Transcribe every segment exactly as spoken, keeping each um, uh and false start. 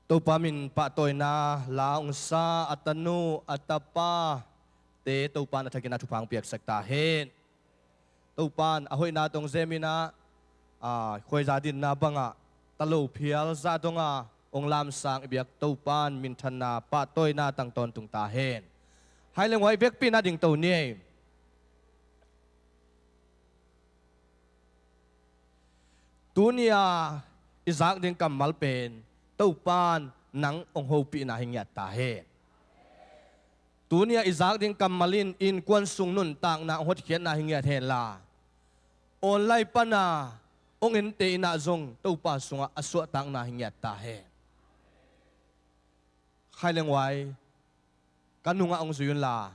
Topa min pahtawina la hong sa a tanu a tapate Topa in a thakin a thupha hong piaksak ta hen. Topa in a hoihna tawh hong zem in ah, a, khuaiza dinna bangah talo phial zah donga hong lamsang i biak Topa in minthanna pahtawina tang tawntung ta hen. Hai leng huai vekpi in a dingto ni ei. Tuni-a i zak ding kammal pen Topa in nang hong hopihna hi ngiat ta hen. Tuni-a i zak ding kammal in innkuan sung nuntakna hong hotkhiatna hi ngiat henla, online pana hong ente in ah zong Topa sungah a suahtakna hi ngiat ta hen. Khai leng huai ka nungah hong zui unla,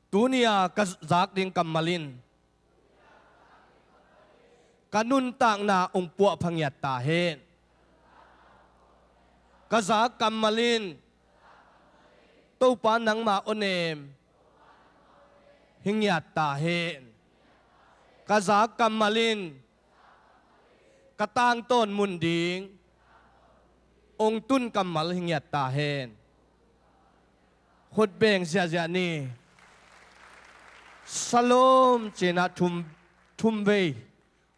tuni-a ka zak ding kammal in ka nuntakna hong puahpha ngiat ta hen. Ka zak kammal in Topa nangma awnem hi ngiat ta hen. Ka zak kammal in ka tangtawn mun ding hong tun kammal hi ngiat ta hen. Khut beng ziahziah ni. Shalom ci-in ah thum, thum vei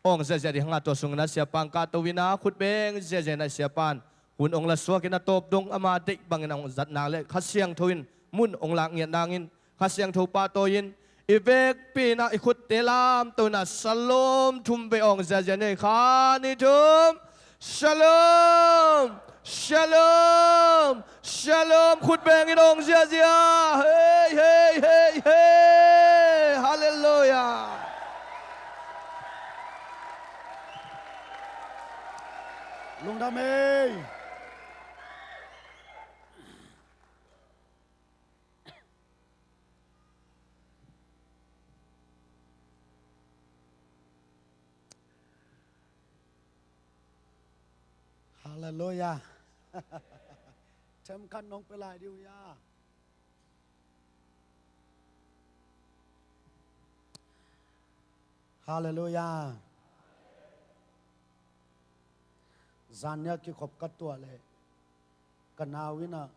awng ziahziah ding hanga, tua sungin ah Siapa hong kahto in ah khut beng ziahziah in ah Siapa in hun hong lasuak in a tawp dong ama deih bangin a hong zat nang le Kha Siangtho in mun hong lak ngiat nangin Kha Siangtho pahtawi-in i vekpi in ah i khutte lamto in ah Shalom thum vei awng ziahziah ni. Khat, nih, thum. Shalom! Shalom! Shalom! Khut bengin awng ziahziah. Hei, hei, hei, hei! Halleluiah! Lungdam ei. Halleluiah. Themkhat nong pia lai dih uh ia. Halleluiah. Zan nia kikhop ka tuah leh ka nau in ah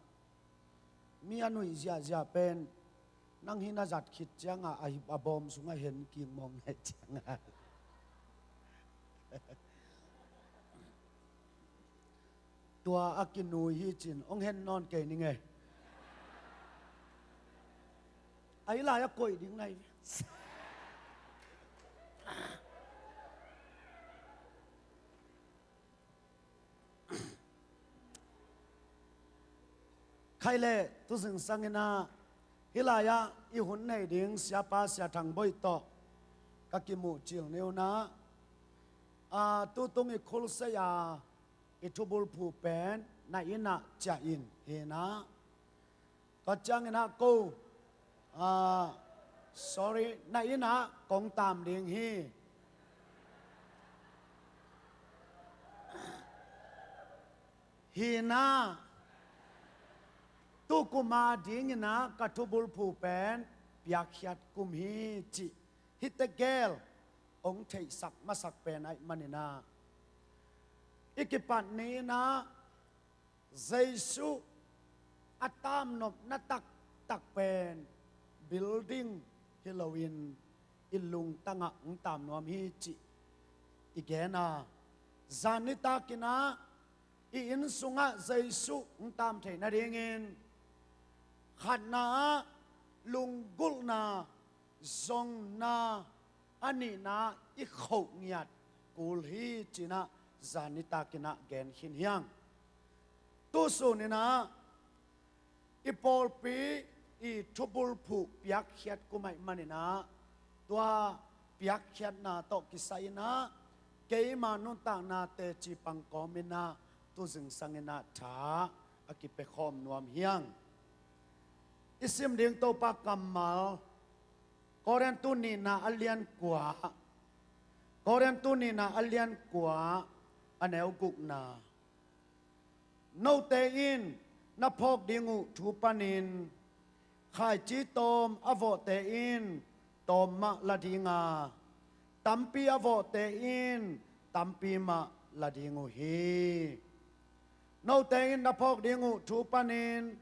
mi a nuih ziahziah pen nang hi na zat khit ciangah a hip a bawm sungah hen kik mawng nai ciangah. Tua a kinui hi cin hong hen nawn kei ning e. Ahi lai a koih ding nai. Khai leh tu zingsang in ah hih lai-ah i hun nei ding Siapa Sia Thang Boih tawh ka kimuh cil ni un ah, a, tutung i khulsei a i thubulphuh pen na inn ah ciah in hi in ah. Tua ciangin ah ko, a, sorry, na inn ah kong tam ding hi. Hi in ah, tu kum a dingin ah ka thubulphuh pen piakkhiat kum hi cih hihte gel hong theihsak masak pen ahih manin ah, i kipat ni in ah Jesuh a tamnopna taktak pen building hi loin i lungtangah hong tam nuam hi cih i gen a, zan nitak in ah i inn sungah Jesuh hong tam theih nadingin khatna ah lunggulhna, zonna, a nihna i khoh ngiat kul hi ci-in ah zan nitak in ah gen khin hi hang. Tu sun in ah i pawlpi i thubulphuh piakkhiat kum ahih manin ah tua piakkhiatna tawh kisai in ah keima nuntakna teci pang kawmin ah tu zingsang in ah tha a kipia khawm nuam hi hang. I sim ding Topa kammal Korintu nihna a lian kua, Korintu nihna a lian kua a neu gukna. Note in na phawk ding uh thu panin khaici tawm a vawhte in tawm mah la ding a, tampi a vawhte in tampi mah la ding uh hi. Note in na phawk ding uh thu panin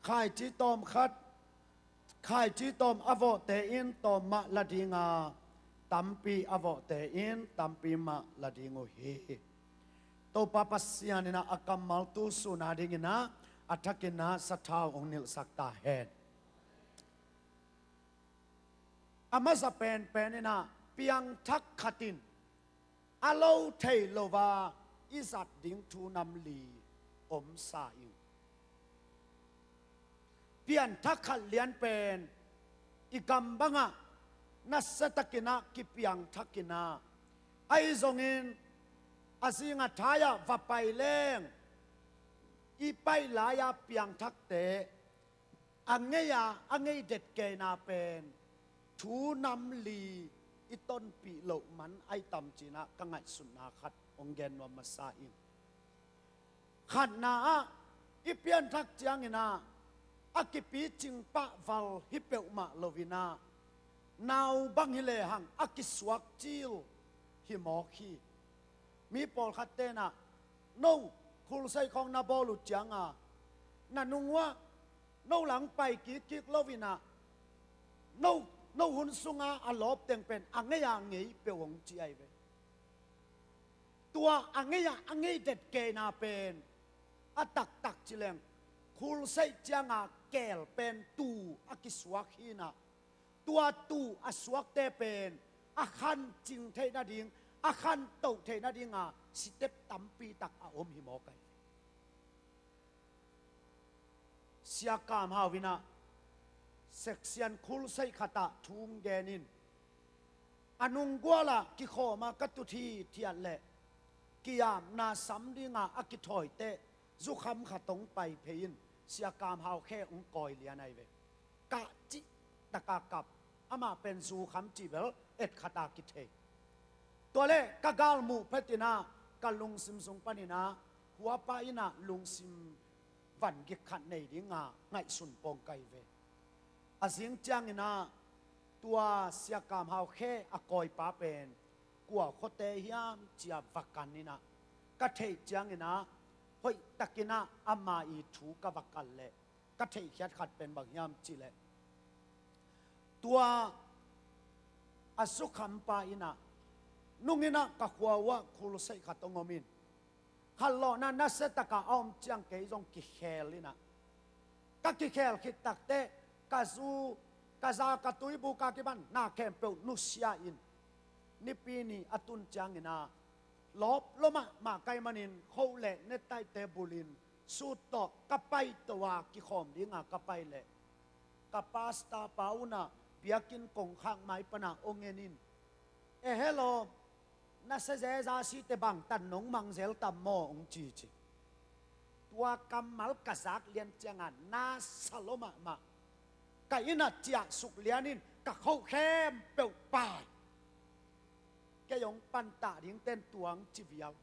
khaici tawm khat, khaici tawm a vawhte in tawm mah la dinga, tampi a vawhte in tampi mah la ding uh hi. Topa Pasian in ah a kammal tu sun a dingin ah a thakin ah sathau hong nilhsak ta hen. A masa penpen in ah piangthak khat in a lo thei lo a i zat ding thu nam li om sa ing. Piangthak khat lian pen i gam bangah nasiatakin ah kipiangthakin ah, ahi zongin a zing a thai ah va pai leng i pai lai-a piangthakte a ngei a, a ngei det keina pen thu nam li i tonpih loh man ahi tam ci-in ah ka ngaihsutna khat hong gen nuam masa ing. Khatna ah i pianthak ciangin ah a kipicing pah val hi peuhmah lo-in ah nau bang hi lehang a kisuak cil hi mawk hi. Mi pawlkhat ten ah no khulseih khawng na bawl uh cianga na nung uah no lang pai kikkik lo-in ah no, no hun sunga a lawp teng pen a ngei a ngei peuh hong ci ahi ve. Tua a ngei a, a ngei det keina pen a taktak ci leng khulseih cianga keel pen tuu a kisuak hi-in ah tua tuu a suakte pen a khancing theih nading, a khantoh theih nadinga sitep tampi tak a om hi mawk ahi. Sia Kam Hau in ah section khulseih khat ah thu hong gen in, a nunggual ah kikhawm a ka tut hithiat leh kiamna sam dinga a kithawi-te zukham khat hong pai phei in Sia Kam Hau khe hong kawi lian ahi ve. Kah cih taka kap, amah pen zukham cih bel et khat a kithei. Tua leh ka gal muh phetin ah ka lungsim sung panin ah huapa in ah lungsim vangik khat nei dinga ngaihsun pawng ka hi ve. A zing ciangin ah tua Sia Kam Hau khe a kawipa pen kua khuate hiam ci-a va kan in ah ka theih ciangin ah hoihtakin ah ama i thu ka va kan leh ka theihkhiat khat pen bang hiam cih leh tua a zukhampa in ah nung in ah ka khua uah khulseih khat hong om in, khanlawhna nasiataka a om ciang kei zong kikhel in ah ka kikhel khit takteh ka zu, ka za, ka tuibuk a kipan na khempeuh nusia in, Nipi ni a tun ciangin ah lawp lua mahmah ka hih manin khoh le netaihte bulin sut tawh ka paito a, kikhawm dinga ka pai leh ka pastor pa un ah biakinn kongkhak mai pana hong en in, "E hello, na sia zeza site bangtan nong mang zel tam maw?" hong ci ci. Tua kammal ka zak lian cianga na sa lua mahmah. Ka inn ah ciahsuk lian in ka khoh khempeuh pai. Kei hong pantah dingten tuang ci viau.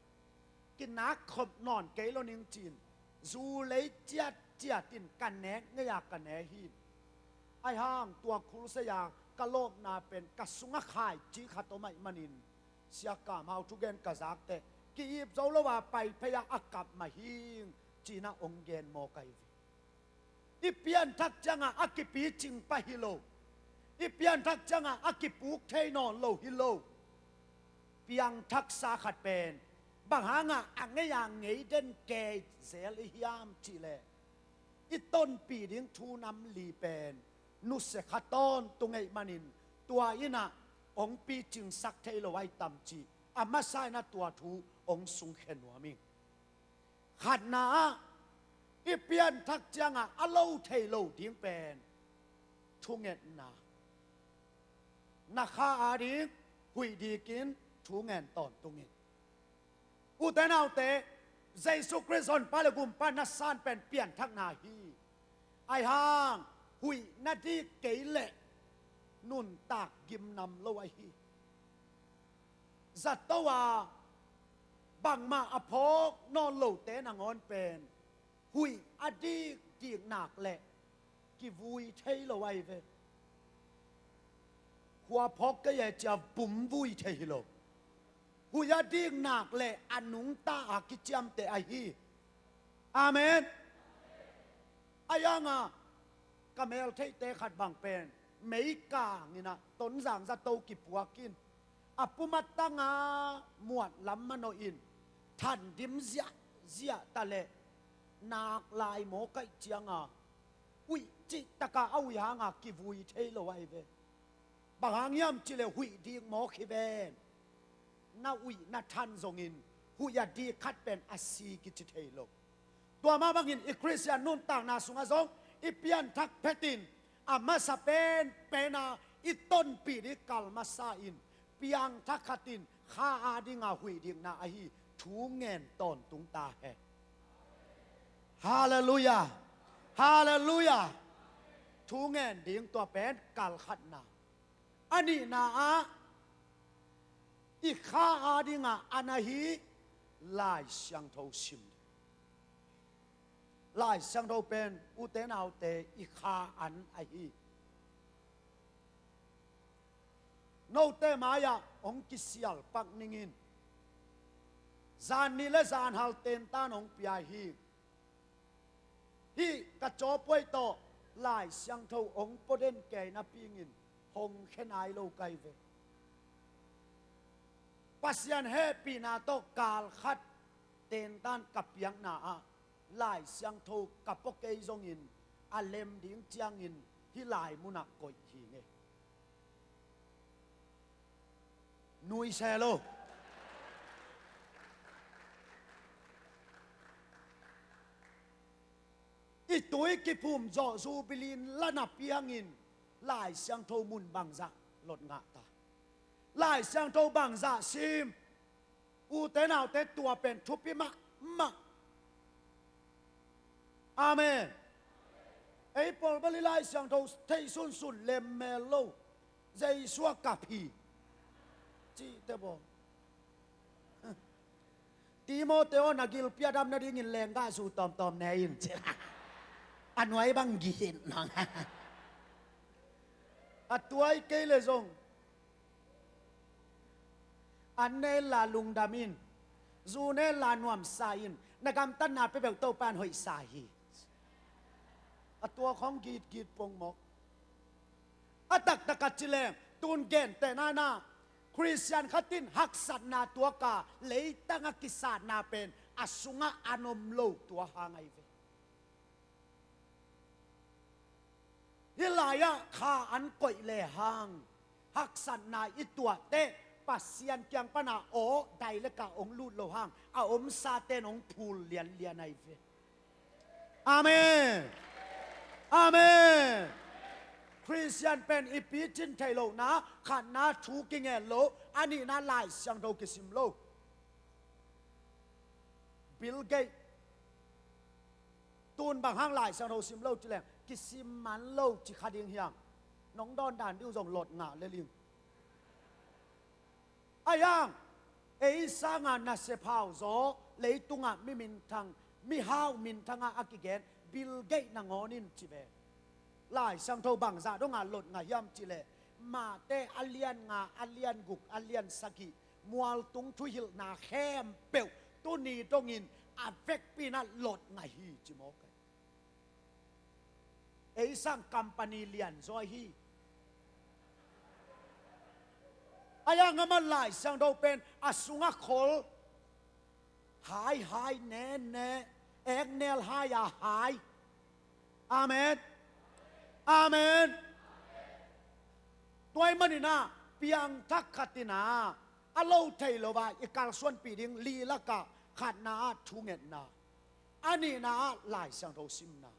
Kinak khop nawn kei lo ning ci-in zu lei ciatciat in ka nek ngei a ka ne hi. Ahi hang tua khulseih a ka lawpna pen ka sungah khaici khat om ahih manin Sia Kam Hau thugen ka zakteh ki-ip zo lo a pai phei a, a kap mah hing ci-in ah hong gen mawk ahi ve. I pianthak cianga a kipicing pah hi lo. I pianthak cianga a kipuk thei nawn lo hi lo. Piangthaksa khat pen bang hanga a ngei a ngei den kei zel i hiam cih leh i tonpih ding thu nam li pen nusia kha tawntung ahih manin tua in ah hong picingsak thei lo ahi tam cih a masa in ah tua thu hong sungkhia nuam ing. Khatna ah i pianthak cianga a lo thei lo ding pen thungetna. Na kha ading huih dikin thu ngen tawntung in. Ute naute, Jesu Khrist Honpa le Gumpa na san pen pianthakna hi. Ahi hang huih na dik kei leh nuntak gimnam lo ahi. Zato a bangmah a phawk nawn lote nangawn pen huih a dikdik nak leh kivui thei lo ahi ve. Khua phawk kei e ci-a bum vui thei hi lo. Huih a dik nak leh a nungta a kiciamteh ahi. Amen. A yanga ka meltheihte khat bang pen meikang inah Tonzang zato kipuak in a pumatanga muat lam manawh in thandim ziahziah ta leh nak lai maw kaih cianga uih cihtaka a uih hanga kivui thei lo ahi ve. Bang hang hiam cileh huih dik mawk hi ven. Na uih na than zongin huih a dik khat pen a si kici thei lo. Tua mah bangin i Khristian nuntakna sungah zong i pianthak phetin a masa penpena i tonpih ding kal masa in piangthak khatin Kha a dinga huih dikna ahi thu ngen tawntung ta hen. Halleluiah. Halleluiah. Thu ngen ding tua pen kal khatna. A nihna ah i kha a dinga an ahi Lai Siangtho sim ding. Lai Siangtho pen ute naute i kha an ahi. Note mai-ah hong kisial pak ningin zan nih le zan hal tentan hong pia hi. Hih ka cawpuai tawh Lai Siangtho hong puaden kei napi-in hong khe nai lo kai ve. Pasian hehpihna tawh kal khat tentan ka piakna ah Lai Siangtho ka pua kei zongin a lem ding ciangin hih lai munah koih hi ngei. Nuise lo. I tui kiphum zawh Jubilee la napi hangin Lai Siangtho mun bangzah lot ngah ta? Lai Siangtho bangzah sim? Ute naute, tua pen thupi mahmah. Amen. Ei pawl bali Lai Siangtho theih sunsun lemmel lo. Jesu a kap hi cihte bawl. Timoteo na gilpi a dam nadingin lenggah zu tawmtawm ne in ci. A nuai bang gih in nang. A tuai kei le zong an ne la lungdam in, zu ne la nuamsa in, na gamtatna peuhpeuh Topan hoihsa hi. A tua khong gitgit pongmawk. A taktak a ci leng tun gentehna inah Khristian khat in haksatna tuaka leitang a kisatna pen a sungah an om lo tua hang ahi ve. Hih lai-ah kha an koih lehang haksatna i tuahteh Pasian kiang pana aw dai leka hong lut lo hang a omsaten hong phul lianlian ahi ve. Amen. Amen. Khristian pen i picin theih lohna, khatna thu kingen lo, a nihna Lai Siangtho kisim lo. Bill Gates tun bang hang Lai Siangtho sim lo ci leng kisim man lo ci kha ding hiang. Nong dawn dan diu zong lot ngah leling. A hiang ei sanga nasep hau zaw, leitungah mi minthang, mi hau minthangah a kigen Bill Gates nangawn in ci ve. Lai Siangtho bangzah dongah lot ngah hiam ci leh Mate a lian nga, a lian guk, a lian sagih, mualtung thuhilhna khempeuh tuni dongin a vekpi inah lot ngah hi ci mawk ahi. Ei sang company lian zaw hi. A hiang amah Lai Siangtho pen a sungah khol hai hai ne ne, eknel hai a hai. Amen. Amen. Tua ahih maninah piangthak khat inah a lo thei lo a i kalsuanpih ding li lakah khatna ah thungetna, a nihna ah Lai Siangtho simna.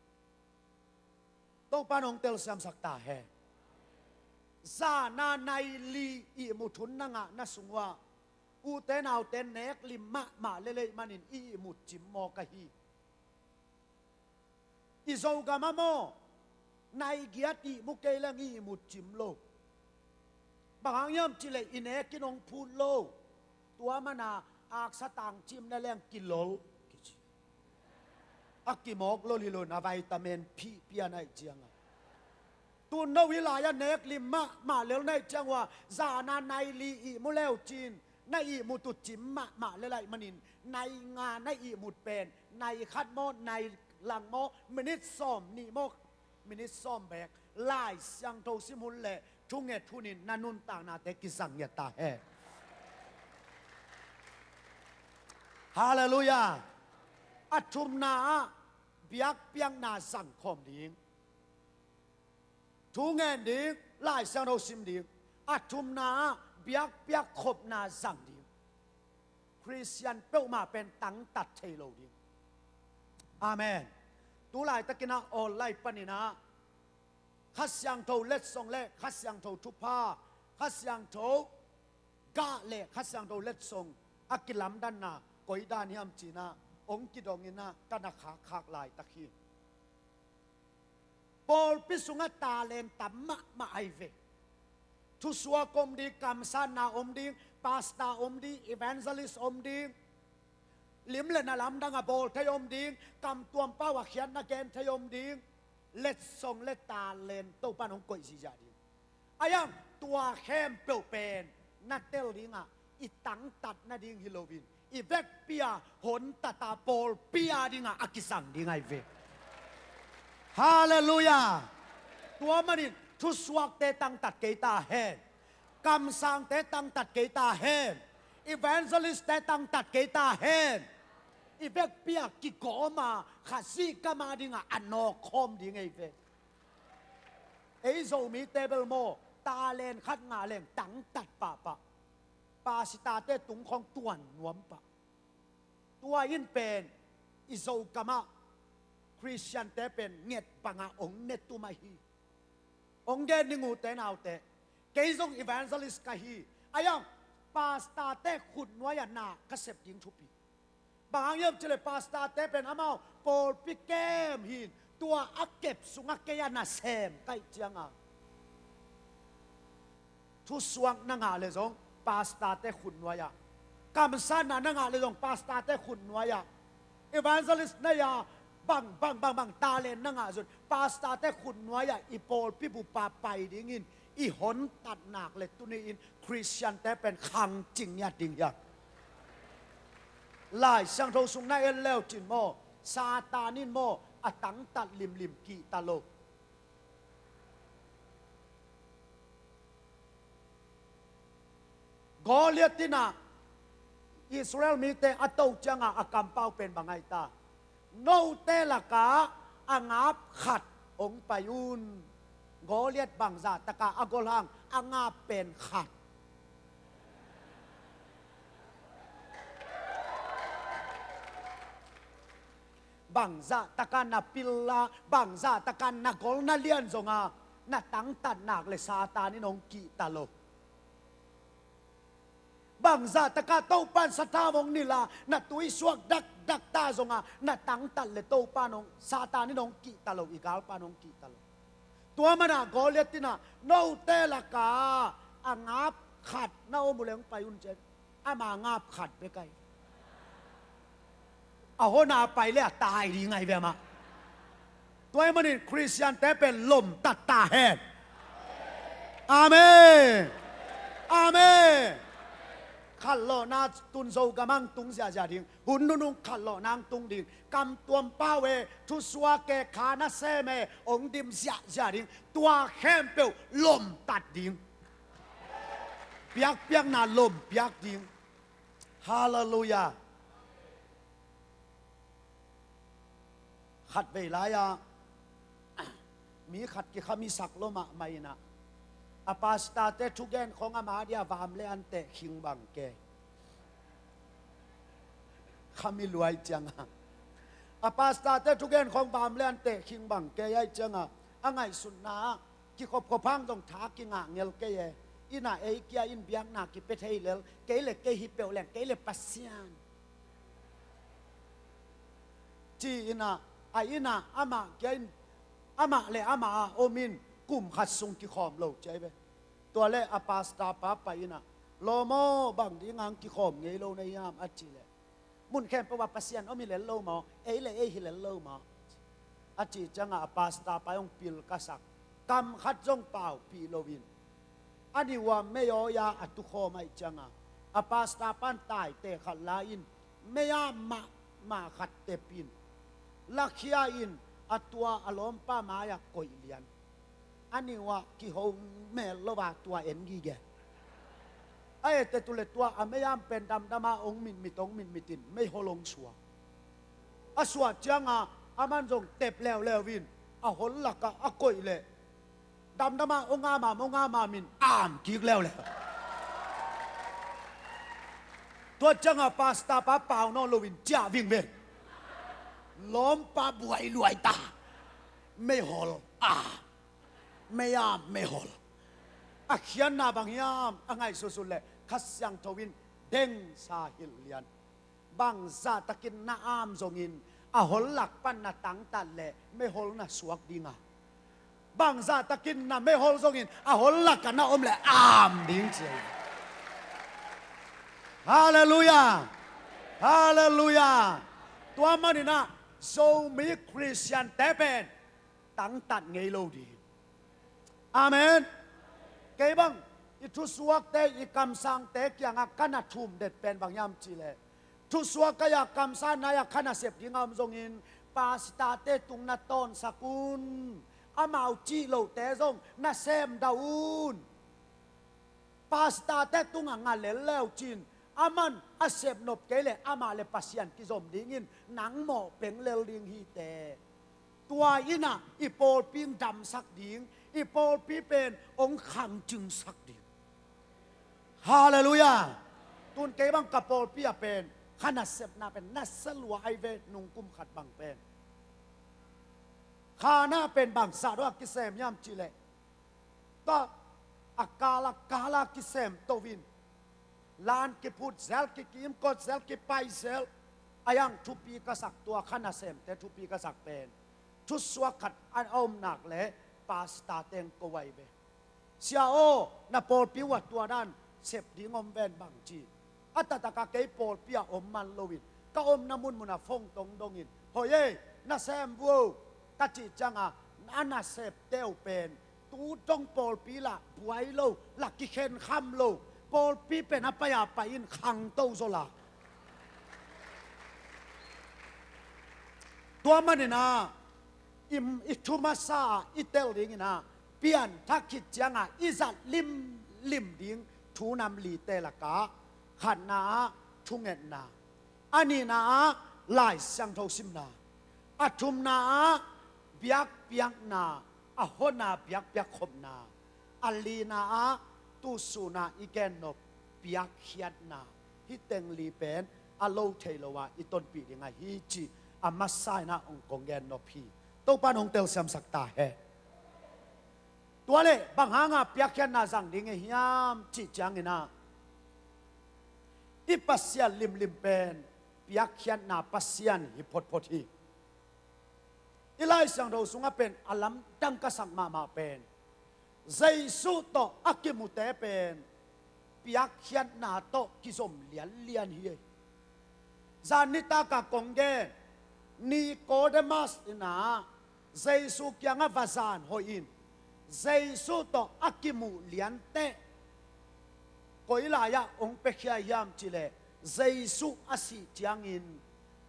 Topa in hong telsiamsak ta hen. Zana nai li ihmut hun na ngahna sung uah ute naute nek lim mahmah lel ahih manin i ihmut cim mawk ahi. I Zogam ah maw, nai giat ihmu kei leng i ihmut cim lo. Bang hang hiam cih leh i nek in hong phut lo. Tua mana aksa tangcim na leng kilol kici. A kimawk lol hi lo in a vitamin phih pian ahih cianga. Tun no hih lai-ah nek lim mahmah lel na hih ciang ua zana nai li ihmu leu cin na ihmut uh cim mahmah le laih manin, nai nga na ihmut pen, nai khat maw, nai lang maw, minit sawm nih maw, minit sawm beek, Lai Siangtho sim hun le thunget hunin na nuntaknate kizang ngiat ta hen. Halleluiah. A thumna ah biakpiakna zang khawm ding. Thu ngen ding, Lai Siangtho sim ding. A thumna ah biakpiak khopna zang ding. Khristian peuhmah pen tangtat thei lo ding. Amen. Tu laitakin ah online panin ah Kha Siangtho letsong le Kha Siangtho thupha, Kha Siangtho gah le Kha Siangtho letsong a kilamdanna koi dan hiam ci-in ah hong kidongin ah ka na khakkhak laitak hi. Pawlpi sungah talent tam mahmah ahi ve. Thusuak om ding, kamsatna om ding, pastor om ding, evangelist om ding, lim le na lamdang a bawl thei om ding, kamtuam pau a khiatna gen thei om ding, letsong le talent Topan hong koih zihziah ding. Ahi hang tua khempeuh pen na tel dingah i tangtat nading hi loin, i vekpi-a hontat a pawlpi adingah a kizang ding ahi ve. Halleluiah. Tua manin thusuakte tangtat kei ta hen. Kamsangte tangtat kei ta hen. Evangelistte tangtat kei ta hen. I vekpi-a kigawm a Khazih gam adingah a nawkkhawm ding ahi ve. Ei Zomite bel maw, talent khat ngah leng tangtat pahpah. Pastorte tung khawng tuan nuam pah. Tua in pen i Zokamah Khristiante pen nget bangah hong ne tum ahi. Hong gen ning, ute naute, kei zong evangelist ka hi. Ahi hang pastorte khutnuai-ah na ka sep ding thupi. Bang hang hiam cih leh pastorte pen amau pawlpi kem hi-in, tua a kep sungah kei a nasem ka hih ciangin, thusuak na ngah leh zong pastorte khutnuai-ah, kamsatna na ngah leh zong pastorte khutnuai-ah, evangelist na hi-a, bang bang bang bang talent na ngah zong pastorte khutnuai-ah i pawlpi bup-a pai dingin i hontat nak leh tuni-in Khristiante pen khangcing ngiat ding hi hang. Lai Siangtho sung na et le uh cin maw, Satan in maw a tangtat limlim kihta lo. Goliath in ah Israel mite a to ciangah a kampau pen bang ahi ta? Note lakah a ngap khat hong pai un. Goliath bangzah takah a gol hang, a ngap pen khat? Bangzah takah na pil a, bangzah takah na gol na lian zongin, na tangtat nak leh Satan in hong kihta lo. Bangzah takah Topan sathau hong nilh a, na tui suak dakdak ta zongin, na tangtat leh Topan hong, Satan in hong kihta lo, i galpan hong kihta lo. Tua manin Goliath in ah, note lakah a ngap khat na om uh leh hong pai un, ci-in, ama ngap khat bek ahi. A hon a pai leh a tai ding ahi ve amah. Tua ahih manin Khristiante pen lomtat ta hen. Amen. Amen. Khatlawhna tun Zogam ah tung ziahziah ding. Hun nunung khatlawhna tung ding. Kamtuam pau e, thusuak e, kha nasem e, hong dim ziahziah ding. Tua khempeuh lomtat ding. Biakpiakna lom piak ding. Halleluiah. Khatvei lai-ah mi khat kikham i sak lo mahmah in ah, a pastorte thugen khawng ama dia vam le an teh khing bang kei. Kham i luai ciangin, a pastorte thugen khawng vam le an teh khing bang kei ahih ciangin, a ngaihsutna ah kikhopkhop hang zong tha kingah ngel kei e. Inn ah ei kia in biakna kipia thei lel, kei le kei hi peuh leng, kei le Pasian, ci-in ah, a inn ah amah kia in, amah le amah a om in, kum khat sung kikhawm lo ci ahi ve. Tua leh a pastor pa pai in ah, lawm aw, bang ding hang kikhawm ngei lo na hiam, a cih leh, mun khempeuh ah Pasian om hi lel lo maw, ei le ei hi lel lo maw, a cih ciangin a pastor pa hong pil ka sak, kam khat zong paupih loin, a ni uah mei awi-a a tukhawm ahih ciangin, A pastor pan taite khat la in, mei-am mahmah khat tep in, lakhia in, a tua a lawmpa mai-ah koih lian. A niu ah kiho mel lo a tua en gige. A ete tu le tua a mei-am pen damdam a ong mitmit ong mitmit in meihol ong suak. A suah cianga aman zong tep leuleu in a hol lakah a koih leh damdam a ong amam ong amam in am kik leuleu. Tua cianga pastor pa pau nawn loin ciah vingveng. Lawmpa buai luai ta. Meihol a, mei-am meihol. A khiatna bang hiam a ngaihsutsut leh Kha Siangtho in dengsa hilh lian. Bangzah takin na am zongin a hol lak pan na tangtat leh meihol na suak dinga, bangzah takin na meihol zongin a hol lakah na om leh am ding ci hi. Halleluiah. Halleluiah. Tua maninah Zomi Khristiante pen tangtat ngei lo ding. Amen. Kei bang i thusuakte i kamsangte kiangah ka na thum det pen bang hiam cihleh, thusuak ai-a kamsang nai-a kha nasep dinga om zongin pastorte tung na tawnsak un. Amau cih lohte zong na semdah un. Pastorte tungah nga lel leu cin, aman a sepnop kei leh amah le Pasian kizom dingin nang mawh peng lel ding hi teh. Tua innah i pawlpi damsak ding, i pawlpi pen ong khangcingsak ding. Halleluiah. Tun kei bang ka pawlpi ah pen kha nasepna pen nasia lua ai ve, nungkum khat bang pen. Khana pen bangzah dong a kisem hiam cihleh, tua a kala kala kisem to in, lan kiphut zel, kikimkot zel, kipai zel. A yang thupi ka sak, tua kha nasemte thupi ka sak pen, thusuak khat a om nak leh pastor teng ko ai ve. Sia aw, na pawlpi uh ah tua dan sep ding om ven bang ci. A taktak a kei pawlpi ah om man loin ka omna munmun ah phone tong dongin, hoi ei, nasem vuo, ka cih cianga, a nasepte uh pen tu dong pawlpi lah buai lo, lah kikhenkham lo, pawlpi pen a pai a pai in khangto zaw lah. Tua maninah i, i thu masa ah i tel dinginah pianthak khit ciangah i zat limlim ding thu nam lite lakah khatna ah thungetna, a nihna ah Lai Siangtho simna, a thumna ah biakpiakna, a hona biakpiak khopna, a lina ah tusun ah i gennop piakkhiatna, hih teng li pen a lo thei lo ah i tonpih ding ahi cih a masa inah hong kong gennop hi. Topa in hong telsiamsak ta hen. Tua leh bang hanga piakkhiatna zang ding i hiam cih cianginah i Pasian limlim pen piakkhiatna Pasian hi photphot hi. I Lai Siangtho sungah pen a lamdang ka sak mahmah pen Jesu tawh a kimute pen piakkhiatna tawh kizom lianlian hi. Zan nitak a kong gen, Nicodemus inah Jesu kiangah va zan hoih in, Jesu tawh a kimuh lianteh koi lai-ah hong piakhia hiam cihleh, Jesu a sih ciangin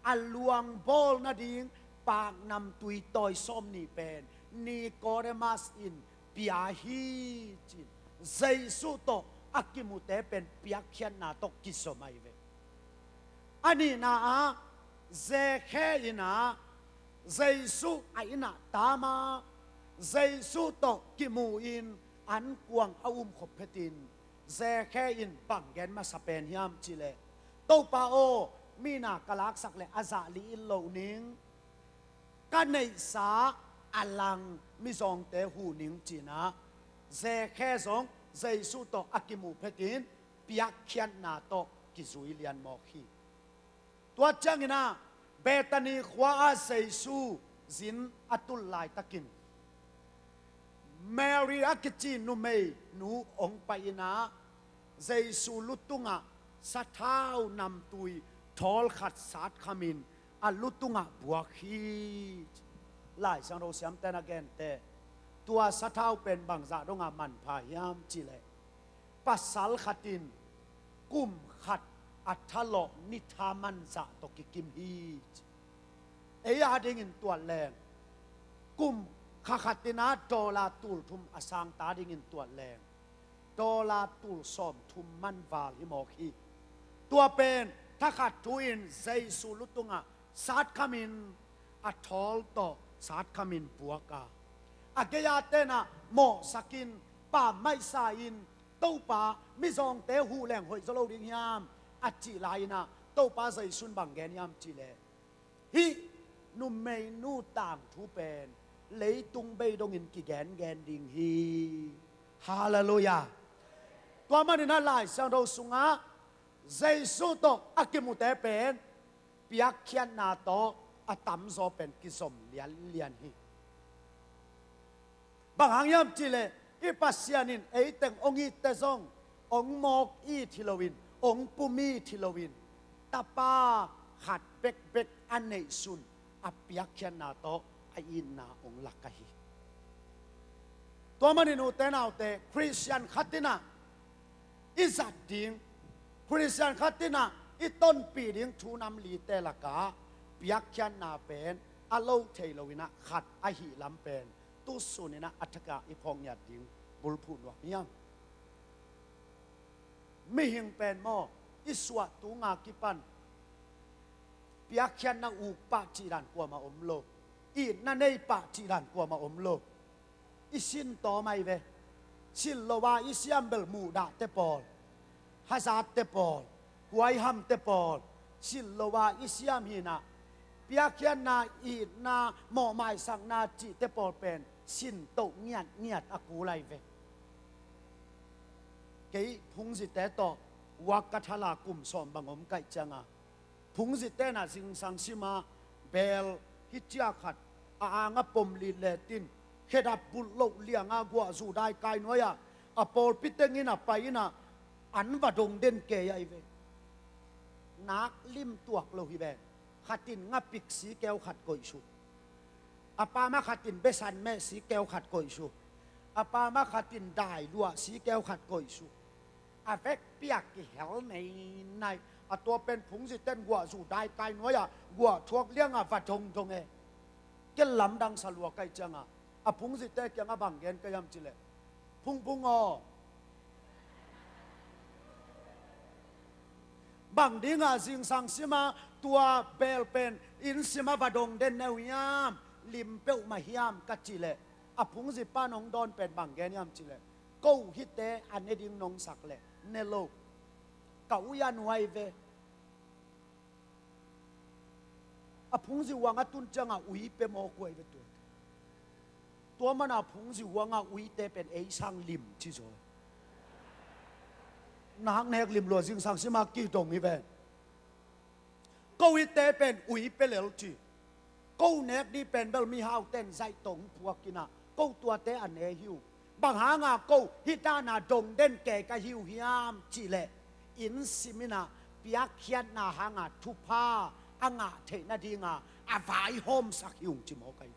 a luangbawl nading paknamtui tawi sawm nih pen Nicodemus in pia hi ci-in, Jesu tawh a kimute pen piakkhiatna tawh kizom ahi ve. A nihna ah Zekhe inah Jesu a innah tama, Jesu tawh kimu-in ankuang a umkhop phetin Zekhe in bang gen masa pen hiam cihleh, Topa aw, mina ka laksak leh a zah li in loh ning, ka neihsa a lang mizawngte huh ning cinah Zekhe zong Jesu tawh a kimuh phetin piakkhiatna tawh kizui lianmawk hi. Tua cianginah Bethany khua-ah Jesu zin a tul laitakin Mary a kici numeinu hong pai inah Jesu lutungah sathau namtui thawl khat satkhamin a lutungah buak hi. Lai Siangtho siamten a gente, tua sathau pen bangzah dongah manpha hiam cihleh, pasal khatin kum khat a thalawh ni thaman zah tawh kikim hi. Ei a dingin tuat leng, kum kha khat in ah dollar tul thum a sang ta dingin tuat leng, dollar tul sawm thum man val hi mawk hi. Tua pen thakhat thu-in Jesu lu tungah satkhamin a thawl tawh satkhamin buak a, a gei-a ten ah mawhsakin pammaih sa-in, "Topa, mizawngte huh leng hoih zaw lo ding hiam?" a cih lai-in ah Topa Jesu in bang gen hiam cih leh, hih numeinu tangthu pen leitung bei dongin kigengen ding hi. Halleluiah. Tua manin ah Lai Siangtho sungah Jesu tawh a kimute pen piakkhiatna tawh a tamzaw pen kizom lianlian hi. Bang hang hiam cih leh, i Pasian in ei teng hong itte zong, hong mawk it hi loin, hong pum it hi loin, Tapa khat bekbek a neihsun a piakkhiatna tawh a itna hong lak ahi. Tua manin ute naute, Khristian khat in ah i zat ding, Khristian khat in ah i tonpih ding thu nam lite lakah piakkhiatna pen a lo thei loin ah khat ahih lam pen tusun in ah a thakah i phawk ngiat ding bulphuh nuam hiam? Mihing pen maw, i suah tunga kipan piakkhiatna uk pah cih dan kuamah om lo, itna nei pah cih dan kuamah om lo. I sin tawm ahi ve. Sin lo a i siam bel muhdahte pawl, hazatte pawl, huaihamte pawl, sin lo a i siam hi-in ah, piakkhiatna, itna, mawhmaisakna cihte pawl pen sin toh ngiatngiat a kul ahi ve. Kei phungzite tawh wak ka thala kum sawm bang om ka hih cianga, phungzite in ah zingsang sima bel hih ciang khat a anga pom litlet in, khedap bulh loh lianga guahzu daikai nuai-ah a pawlpi teng in ah pai in ah an va dong den kei ahi ve. Nak lim tuak lo hi ven. Khat in ngapik sikeu khat koihsuh. A pam ah khat in besan meh sikeu khat koihsuh. A pam ah khat in dailuah sikeu khat koihsuh. A vekpi-a kihel neinai. A tua pen phungzite in guahzu daikai nuai-ah guah thuak liangah va dongdong e. Kei lamdang sa lua ka hih cianga, a phungzite kiangah bang gen ka hiam cih leh, "Phungphung aw, bang dingah zingsang sima tua bel pen inn simah va dong den na uh hiam? Lim peuhmah hiam?" ka cih leh, a phungzi pan hong dawn pen bang gen hiam cih leh, "Ko hihte a ne ding nong sak leh ne lo. Ka ui a nuai ve." A phungzi huang a tun ciangah ui pia mawk uh ahi ve tua. Tua mana phungzi huangah uite pen ei sang lim ci zaw. Nak nek lim lua, zingsang sima kidong hi ven. Ko hihte pen ui pia lel ci. Ko nek dih pen bel mihaute in zaih tawh hong phuak in ah, ko tuate a ne hi uh. Bang hanga ko hih dana dong den kei ka hi uh hiam cih leh, inn sim in ah piakkhiatna hanga thupha a ngah theih nadinga a vaihawmsak hi ung ci mawk ahi.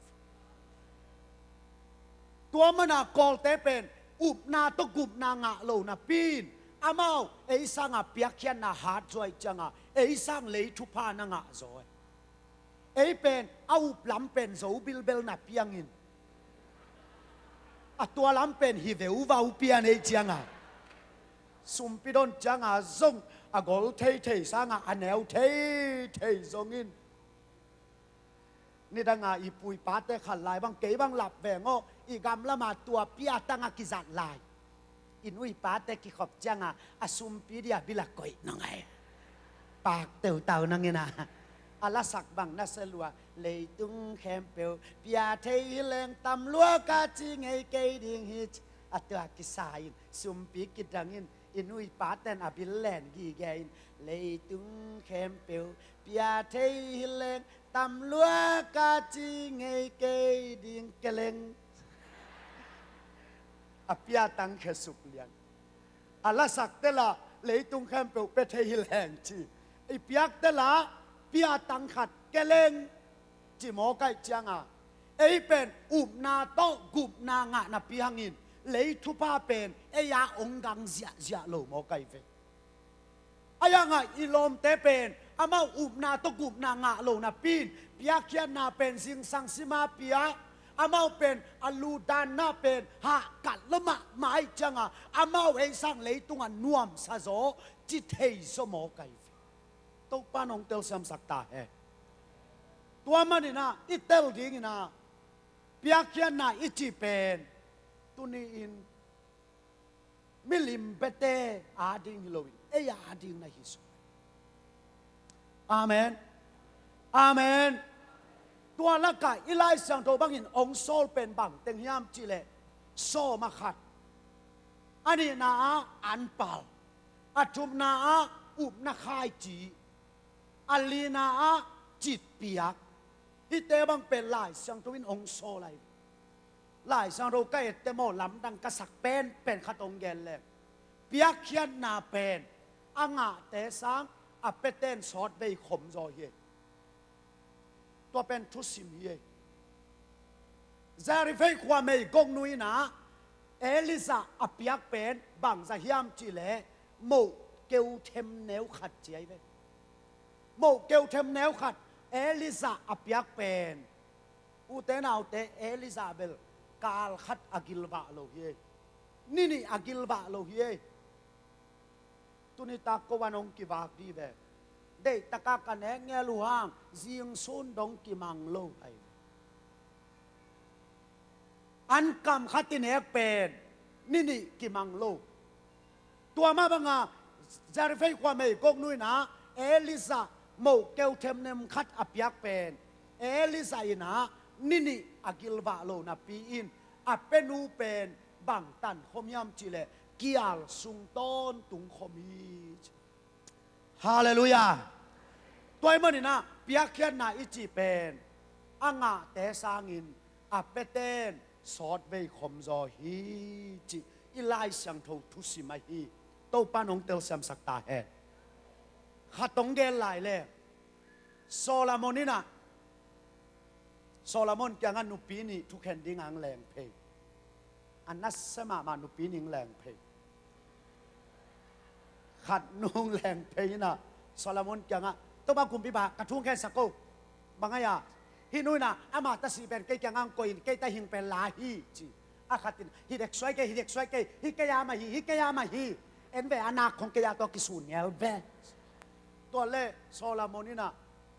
Tua mana Kawlte pen upna tawh gupna ngah lo napi in, amau ei sanga piakkhiatna hat zaw ahih cianga ei sang lei thupha na ngah zaw. Ei pen a up lam pen zo bilbel na piangin, a tua lam pen hi veuva uh pian ei cianga, sumpi don cianga zong a gol theithei sanga a neu theithei zongin, nidanga i pu i pate khat lai bang, kei bang lap veng aw, i gamlama tua piatanga kizat lai. I nu i pate kikhop cianga a sumpi dia bil a koih nong ai. Pak teutau nong ina. A lasak bang na se lua, leitung khempeuh pia thei hi leng tam lua ka ci ngei kei ding hi. A tua kisa in sumpi kidang in, i nu i paten a bil len gige in, leitung khempeuh pia thei hi leng tam lua ka ci ngei kei ding keleng. A piatang khesuk lian. A lasak tela leitung khempeuh pia thei hi leng ci. I piak tela piatang khat keleng ci mawk ahih cianga, ei pen upna tawh gupna ngah napi hangin lei thupha pen ei a ong gang ziahziah lo mawk ahi ve. Ahi hangah i lawmte pen amau upna tawh gupna ngah lo napi in, piakkhiatna pen zingsang sima pia, amau pen a ludanna pen hahkat lua mahmah ahih ciangah amau ei sang leitungah nuamsa zaw ci thei zaw mawk ahi ve. Topa in hong telsiamsak ta hen. Tua maninah i tel dinginah piakkhiatna i cih pen tuni-in milim biate ading hi loin ei ading na hi suk. Amen. Amen. Tua lakah i Lai Siangtho bangin hong sawl pen bang teng hiam cihleh, sawm a khat, a nihna ah anpal, a thumna ah upna khaici, a lina ah citpiak. Hihte bang pen Lai Siangtho in hong sawl ahi. Lai Siangtho ka ette maw, lamdang ka sak pen pen khat hong gen leng, piakkhiatna pen a ngahte sang a piate in sawtvei khom zaw hi. Tua pen thusim hi. Zarifei khua meigongnu inah Elijah a piak pen bangzah hiam cihleh, moh keu themneu khat ci ahi ve. Moh keu themneu khat Elijah a piak pen, ute naute, Elijah bel kal khat a gilvah lo hi. Ni nih a gilvah lo hi. Tuni tak ko an hong kivak dih ve. Deihtakah ka nek ngel uh hang zingsun dong kimang lo ahi ve. An kam khat i nek pen ni nih kimang lo. Tua mah banga Zarifei khua meigongnu inah Elijah moh keu themnem khat a piak pen, Elijah inah ni nih a gilvah lo napi in a pianu pen bangtan khom hiam cihleh, kial sung tawntung khom hi. Halleluiah. Tua ahih maninah piakkhiatna i cih pen a ngahte sangin a piate in sawtvei khom zaw hi cih i Lai Siangtho thusim ahi. Topa in hong telsiamsak ta hen. Khat hong gen lai leng, Solomon inah, Solomon kiangah nupi nih thukhen dingah hong leng phei. A nasia mahmah nupi nih hong leng phei. Khat nu hong leng phei inah Solomon kiangah, Topa kumpipa, ka thu hong khensak o. Bang ahi a? Hih nu inah ama ta si pen kei kiangah hong koih in, kei ta hing pen la hi, ci. A khat in, hi dek suai kei, hi dek suai kei, hi kei a mah hi, hi kei a mah hi. En ve, a nak khong kei a tawh kisun ngel ve. Tua leh Solomon inah,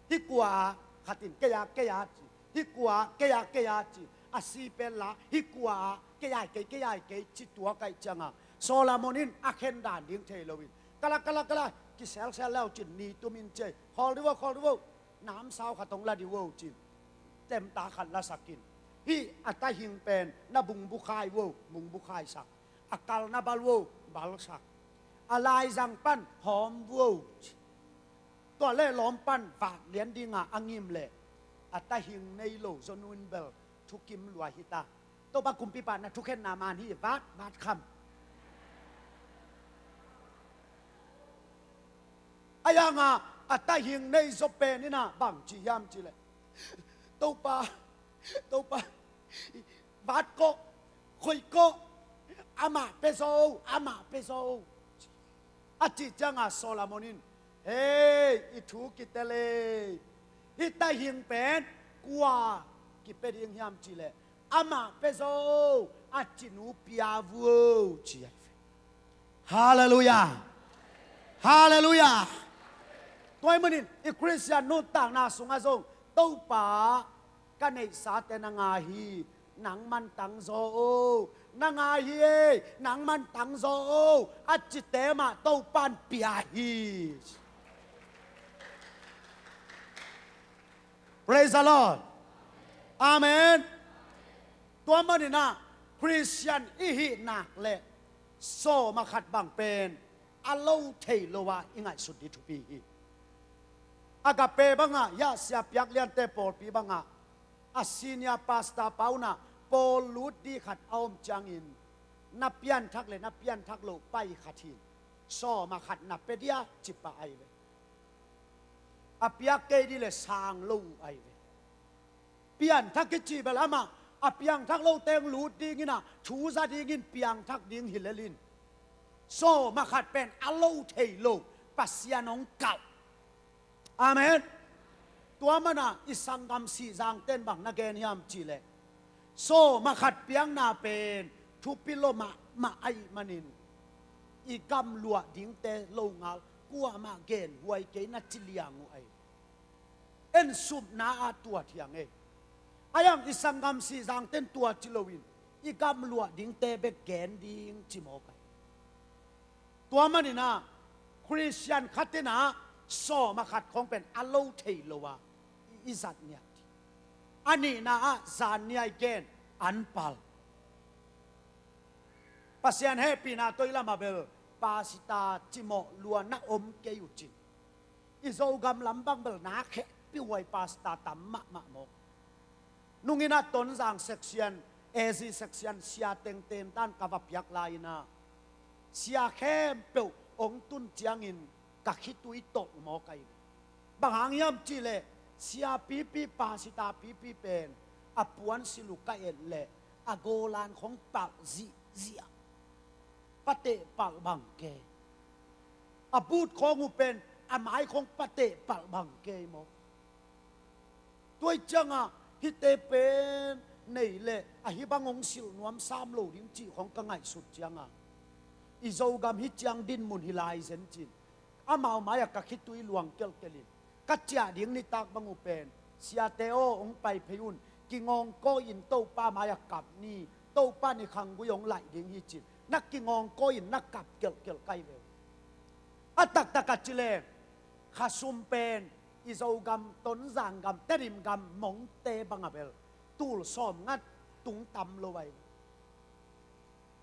hi kua a? Khat in, kei a, kei a, ci. Hi kua a? Kei a, kei a, ci. A si pen la, hi kua a? Kei a hi kei, kei a hi kei, ci tuak ahih ciangah Solomon in a khen dan ding thei loin, kala, kala, kala, kiselsel le uh cin, ni tum in ci ei. Khawl dih vo, khawl dih vo. Namsau khat hong la dih vo, cin. Temta khat lasak in. Hih a ta hing pen na bungbukhai vo, bungbukhaisak. A kal na bal vo, balsak. A laizang pan hawm vo, ci. Tua leh lawm pan vak lian dinga a ngim leh a ta hing nei lo zaw nu in bel thukim lua hi ta. Topa kumpipa, na thukhenna man hi, vat, vat kham. Ahi hangah a ta hing nei zaw pen inah bang ci hiam cihleh, Topa, Topa, vat kawh, khoih kawh, amah pia zaw, amah pia zaw, a cih ciangah Solomon in, hei, i thu kitel ei. Hih ta hing pen kua kipia ding hiam cihleh, amah pia zaw, a cinu pia vo, ci ahi ve. Halleluiah. Halleluiah. Tua ahih manin i Khristian nuntakna sungah zong, Topa, ka neihsate na ngai hi, nangman tang zaw o. Na ngai hi ei, nangman tang zaw o, a cite mah Topa in pia hi. Praise the Lord. Amen. Tua maninah Khristian i hih nak leh sawm a khat bang pen a lo thei lo ah i ngaihsut dih thupi hi. Agape bangah, ya, Sia Piak Liante pawlpi bangah a senior pastor pa unah pawl lut dih khat a om ciangin, na pianthak le na pianthak loh pai khat hi in, sawm a khat na pia dia, ci pah ahi ve. A piak kei dih le sang lo uh ahi ve. Pianthak i cih bel amah a piangthak lo teng lut dinginah thu za dingin piangthak ding hi lel in, sawm a khat pen a lo thei lo, Pasian hong kalh. Amen. Tua mana i sanggam Sihzangte in bang na gen hiam cihleh, sawm a khat piakna pen thupi lo mahmah ahih manin i gamluah dingte longal kuamah genhuai kei na ci liang uh ahi. En supna ah tua thiang ei. Ahi hang i sanggam Sihzangte in tua ci loin i gamluah dingte bek gen ding ci mawk ahi. Tua manin ah Khristian khat in ah sawm a khat khawng pen a lo thei lo a i, i zat ngiat hi. A nihna ah zan ni a i gen anpal. Pasian hehpihna tawh i lamah bel pastor cimawh lua na om kei uh cin. I Zogam lam bang bel na khehpih huai pastor tam mahmah mawk. Nungin ah Tonzang section, A Z section sia tengteng tan ka va piak lai-in ah sia khempeuh hong tun ciangin ka khitui tolh mawk ahi. Bang hang hiam cihleh sia pipi, pastor pipi pen a puansilh uh ka et leh a golan khong palh zihziah. Pateh palh bang kei. A but khawng uh pen a mai khong pateh palh bang kei maw. Tua hi ciangah hihte pen nei leh ahi bang hong silh nuam sam lo ding cih khong ka ngaihsut ciangah i Zogam hih ciang dinmun hi lai zen cin. Amau mai-ah ka khitui luang kelhkelh in ka ciah ding nitak bang uh pen, siate aw hong pai phei un, kingawngkawi in Topa mai-ah kap ni, Topa in i khanggui hong laih ding hi cin na kingawngkawi in na kap kelhkelh kai ve uh. A taktak a ci leng khasum pen i Zogam, Tonzang gam, Tedim gam, Mongte bang a bel tul sawmnga tung tam lo ahi.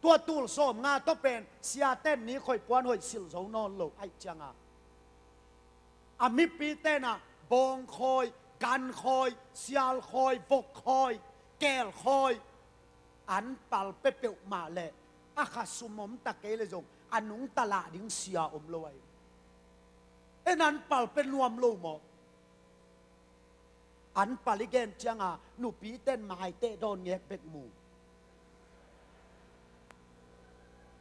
Tua tul sawmnga tawh pen siate in ni khoih puan hoih silh zo nawn lo ahih ciangah a mipite in ah bawngkhawi, gankhawi, sialkhawi, vokkhawi, keelkhawi anpal pia peuhmah leh a khasum om ta kei leh zong a nungta lah ding sia om lo ahi. En anpal pia nuam lo maw? Anpal i gen ciangah nupite in maiteh dawn ngek bek mu.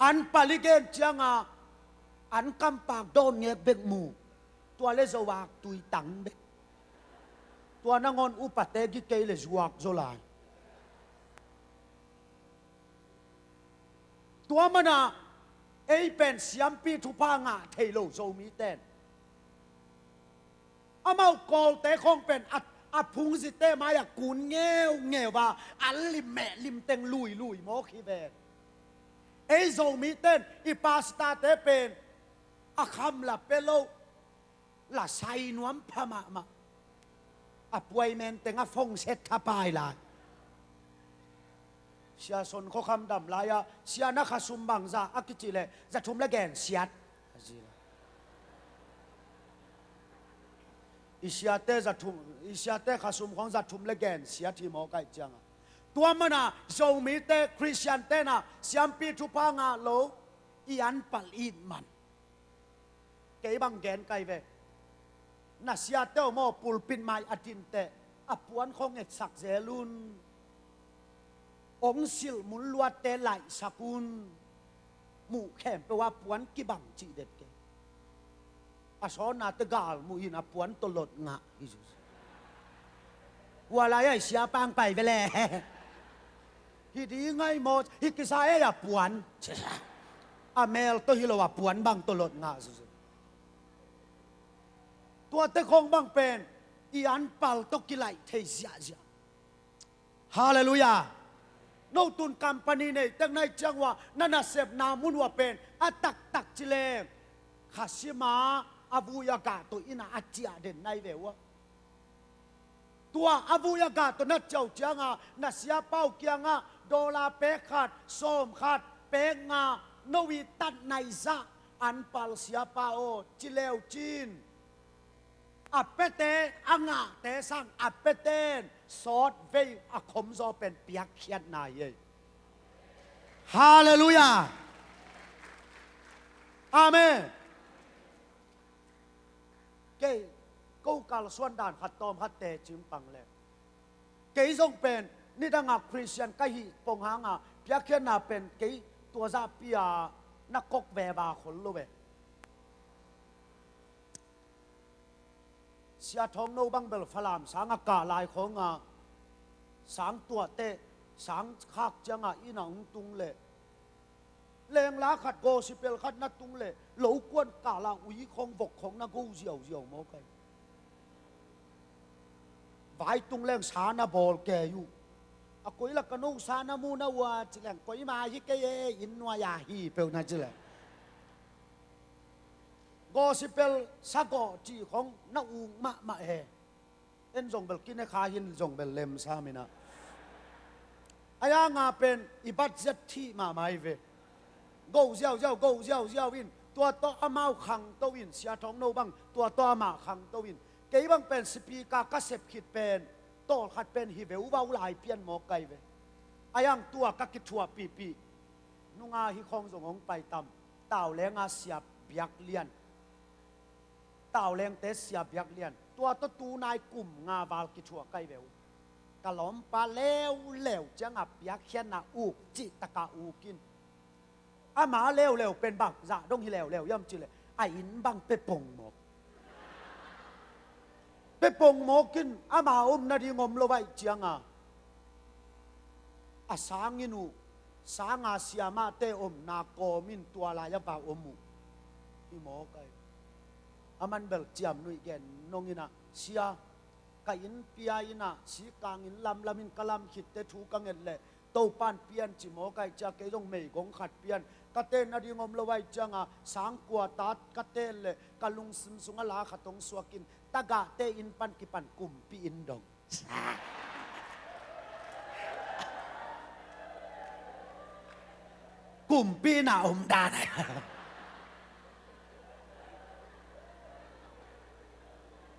Anpal i gen ciangah an kampak dawn ngek bek mu. Tua leh zo ak tui tang bek. Tua nangawn upate gi kei leh zuak zaw lai. Tua mana ei pen siampi thupha ngah thei lo Zomite in amau Kawlte khawng pen a, a phungzite mai-ah kun ngeungeu a, an lim meh lim teng luilui mawk hi ven. Ei Zomite in i pastorte pen a kham la pia lo, la sai nuam pha mahmah. A puai men teng a phone set thapai lai. Sia Son Khua Kham dam lai-ah sia na khasum bangzah a kicih leh za thum le gen siat a ci lai. I siate za thum, i siate khasum khawng za thum le gen siat hi mawk ahih ciangah. Tua mana Zomite, Khristiante in ah siampi thupha ngah lo, i anpal it man. Kei bang gen kai ve. Na siate aw maw, pulpit mai a dinteh a puan khawng etsak zel un. Hong silh mun luatte laihsak un. Muh khempeuh a puan kibang cih det kei. A sawnnate gal muh in a puan tawh lot ngah hi. Hua lai-ah i siapa hong pai ve leh. Hi ding ai maw, hi kisa ei a puan. A mel tawh hi lo a puan bang tawh lot ngah zuzu. Tuate khawng bang pen i anpal tawh kilaih thei ziahziah. Halleluiah. No tun company nei tek nai ciang uh ah na nasepna mun uh ah pen a taktak ci leng khasim a, a vui a gah tawh in ah a ciah den nai ve uh ah. Tua a vui a gah tawh na ciah uh ciangah na siapa uh kiangah dollar pek khat, sawm khat, pek nga, no i tat nai zah anpal siapa aw ci leu cin. A piate, a ngahte sang a piate in sawtvei a khomzaw pen piakkhiatna hi ei. Halleluiah. Amen. Kei ko kalsuan dan khat tawm khat tecing pang leh, kei zong pen nidangah Khristian ka hih pong hangah piakkhiatna pen kei tua zahpi-a na kok veva khol lo ve. Sia Thawng No bang bel Falam sang a kah lai khawng a, sang tuahte, sang khak ciang a inn ah hong tung leh, lengla khat, gospel khat na tung leh, lo kuan kah la ui khawng vok khawng na go ziauziau mawk ai. Vai tung leng sa na bawl kei uh. A koi la ka no sa na mu na ua ci leng, koima hi kei e, inn nuai a hi peuh na ci leng. Gospel sagawh cih khawng na uk mahmah e. En zong bel kine kha hin zong bel lemsa mina. A yanga pen i bat ziat thih mahmah hi ve. Go ziauziau, go ziauziau in, tua tawh amau khangto in, Sia Thawng No bang tua tawh amah khangto in. Kei bang pen sipika ka sep khit pen tawlkhat pen hi ve uh, vau lai pian mawk kai ve. A yang tua ka kithuahpihpih. Nunga hi khawng zong hong pai tam. Taulenga Sia Biak Lian. Taulengte Sia Biak Lian. Tua tawh tunai kum nga val kithuah kai ve uh. Ka lawmpa leuleu cianga piakkhiatna uk cih taka uk in. Ama leuleu pen bang zah dong hi leuleu hiam cih leh, a inn bang pepong mawk. Pepong mawk in ama om nading om lo vaih cianga, a sang inn uh, sanga siamahte omna kawm in tua lai-ah va om uh. Hi mawk ai. Aman bel ciamnuih gen nong in ah, sia, ka inn pia in ah, sikang inn lamlam in ka lam khitte thu ka nget leh, Topan pian ci mawk ai cia, kei zong meigong khat pian. Ka ten nading om lo ai cianga, sang kua ta ka ten leh, ka lungsim sungah la khat hong suak in, tagahte inn pan kipan kumpi inn dong. Kumpi na om dan.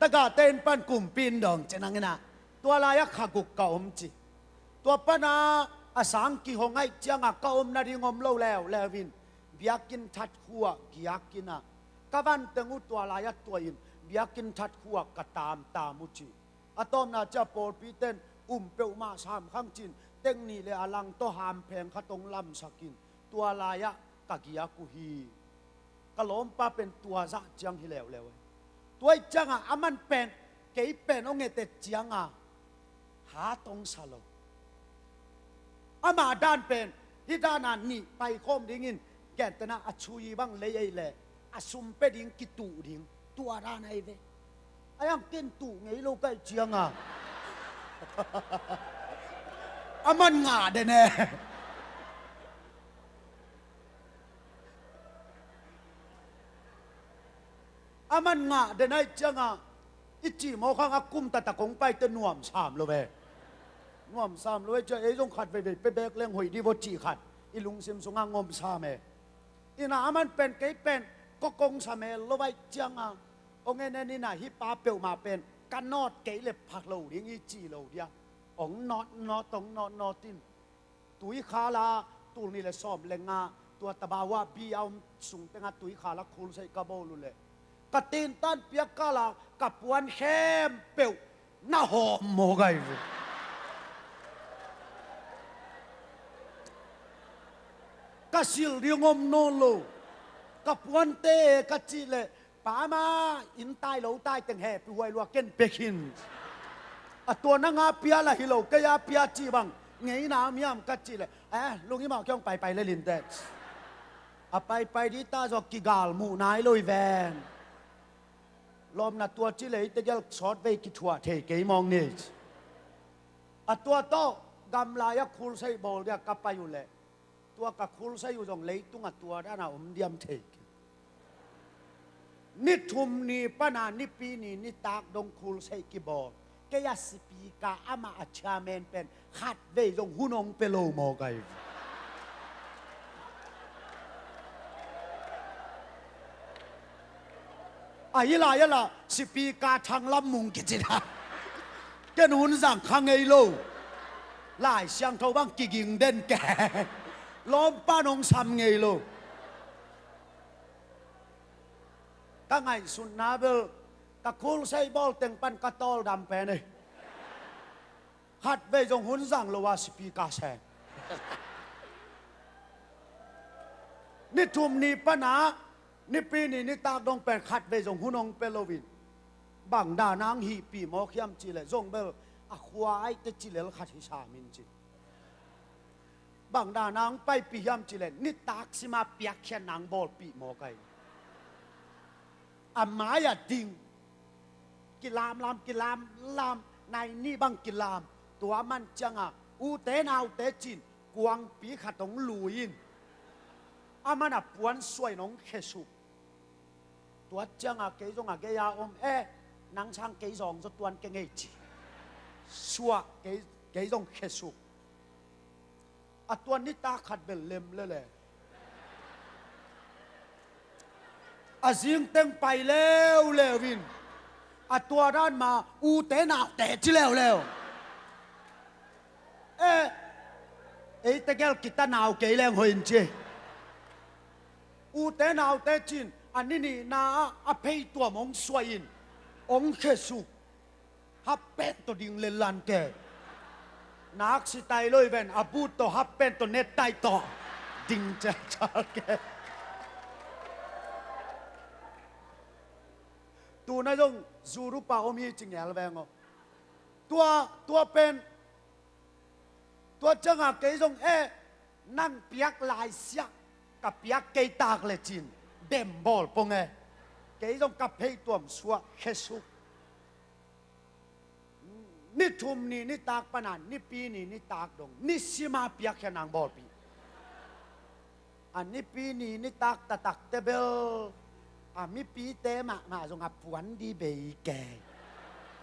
Tagahte inn pan kumpi inn dong ci nang in ah, tua lai-ah kha guk ka om ci. Tua pana a sang kihong ai cianga ka om nading om lo leuleu in, biakinn that khua giak in ah, ka van teng uh tua lai-ah tuah in, biakinn that khua ka tamtam uh ci. A tawpna cia pawlpi ten um peuhmah sam khang cin, teng nih le a lang tawh hampheng khat hong lamsak in, tua lai-ah ka giak uh hi. Ka lawmpa pen tua zah ciang hi leuleu. Tua ih ciangah aman pen, kei pen hong et et cianga hat hong sa lo. Amah dan pen, hih dana nih paikhawm dingin, gentehna a chui bang lei ei leh, a sum pia ding kituh ding, tua dan ahi ve. A yang ken tuh ngei lo kaih cianga, aman ngah den e. Aman ngah den aih cianga, i cih mawk hang a kum taktak hong paite nuamsam lo ve. Nuamsam lo e cia, ei zong khat veivei pia bek leng hoih dih vaw cih khat i lungsim sungah ngomsam e. Ina aman pen kei pen kawkong sa mel lo aih cianga, hong en en ina hih pa peuhmah pen ka nawt kei le pha lo ding hi ci lo dia. Hong nawt nawt, hong nawt nawt in, tuikhal ah, tul nih le sawm le nga, tua Tabawa bi a om sung tengah tuikhal ah khulseih ka bawl uh leh, ka tintan piak kal ah ka puan khempeuh na hawm mawk ai ve. Ka silh ding om nawn lo. Ka puante ka cih leh, pa mah inn tai lo tai teng hehpih huai lua ken pia khin. A tua nang a pia lah hi lo, kei a pia cih bang ngeina miam ka cih leh, eh, lungim ah kiang paipai le lin teh. A paipai dih ta zaw kigal muh nai lo hi ven. Lawmna tua ci leh eite gel sawt vei kithuah thei kei mawng ni. A tua tawh gamlai ah khulseih bawl dia ka pai uh leh, tua ka khulseih uh zong leitungah tua dana om diam thei kei. Ni thum ni pana Nipi ni nitak dong khulseih kibawl. Kei a sipika amah a chairman pen khat vei zong hun hong pia lo mawk ai. A hi lai a lah sipika thanglam mung kici ta. Ken hun zang kha ngei lo. Lai Siangtho bang kiging den keng. Lawmpa nong sam ngei lo. Ka ngaihsutna bel ka khulseih bawl teng pan ka tawldam pen ei. Khat vei zong hun zang lo a sipika seng. Ni thum ni pana Nipi ni nitak dong pen khat vei zong hun hong pia lo in, Bang dan a hong hihpih mawk hiam cih leh, zong bel a khua aite ci lel khat hi sam in ci. Bang dan a hong paipih hiam cih leh, nitak sima piakkhiatna hong bawlpih mawk ahi. A mai-ah ding, kilamlam, kilamlam, nai nih bang kilam. Tua man ciangah ute naute ci-in kuangpi khat hong lui in, a man a puan suah in hong khesuk. Tua ciangah kei zong a gei-a om, eh, nang sang kei zawng zaw tuan keng ei ci. Suah, kei, kei zong khesuk. A tua nitak khat bel lem lele. A zingteng pai leuleu in, a tua dan ma ute naute ci leuleu. Eh, eite gel kita nau kei leng hoih in ci. Ute naute ci-in a ni nihna ah a pheituam hong suah in, hong khesuk. Half pant tawh ding lel lan kei. Nak si tai lo i ven, a boot tawh half pant tawh net tai tawh ding cialcial kei. Tuna zong zurupa om hi ci ngel veng aw. Tua, tua pen, tua ciangah kei zong, eh, nang piak lai siah, ka piak kei tak le ci-in dem bawl pong e. Kei zong ka pheituam suah khesuk. Ni thum ni nitak pana nipi ni nitak dong nisima piakkhiatna hong bawlpih. A nipi ni nitak taktakte bel a mipite mahmah zong a puan ding bei kei,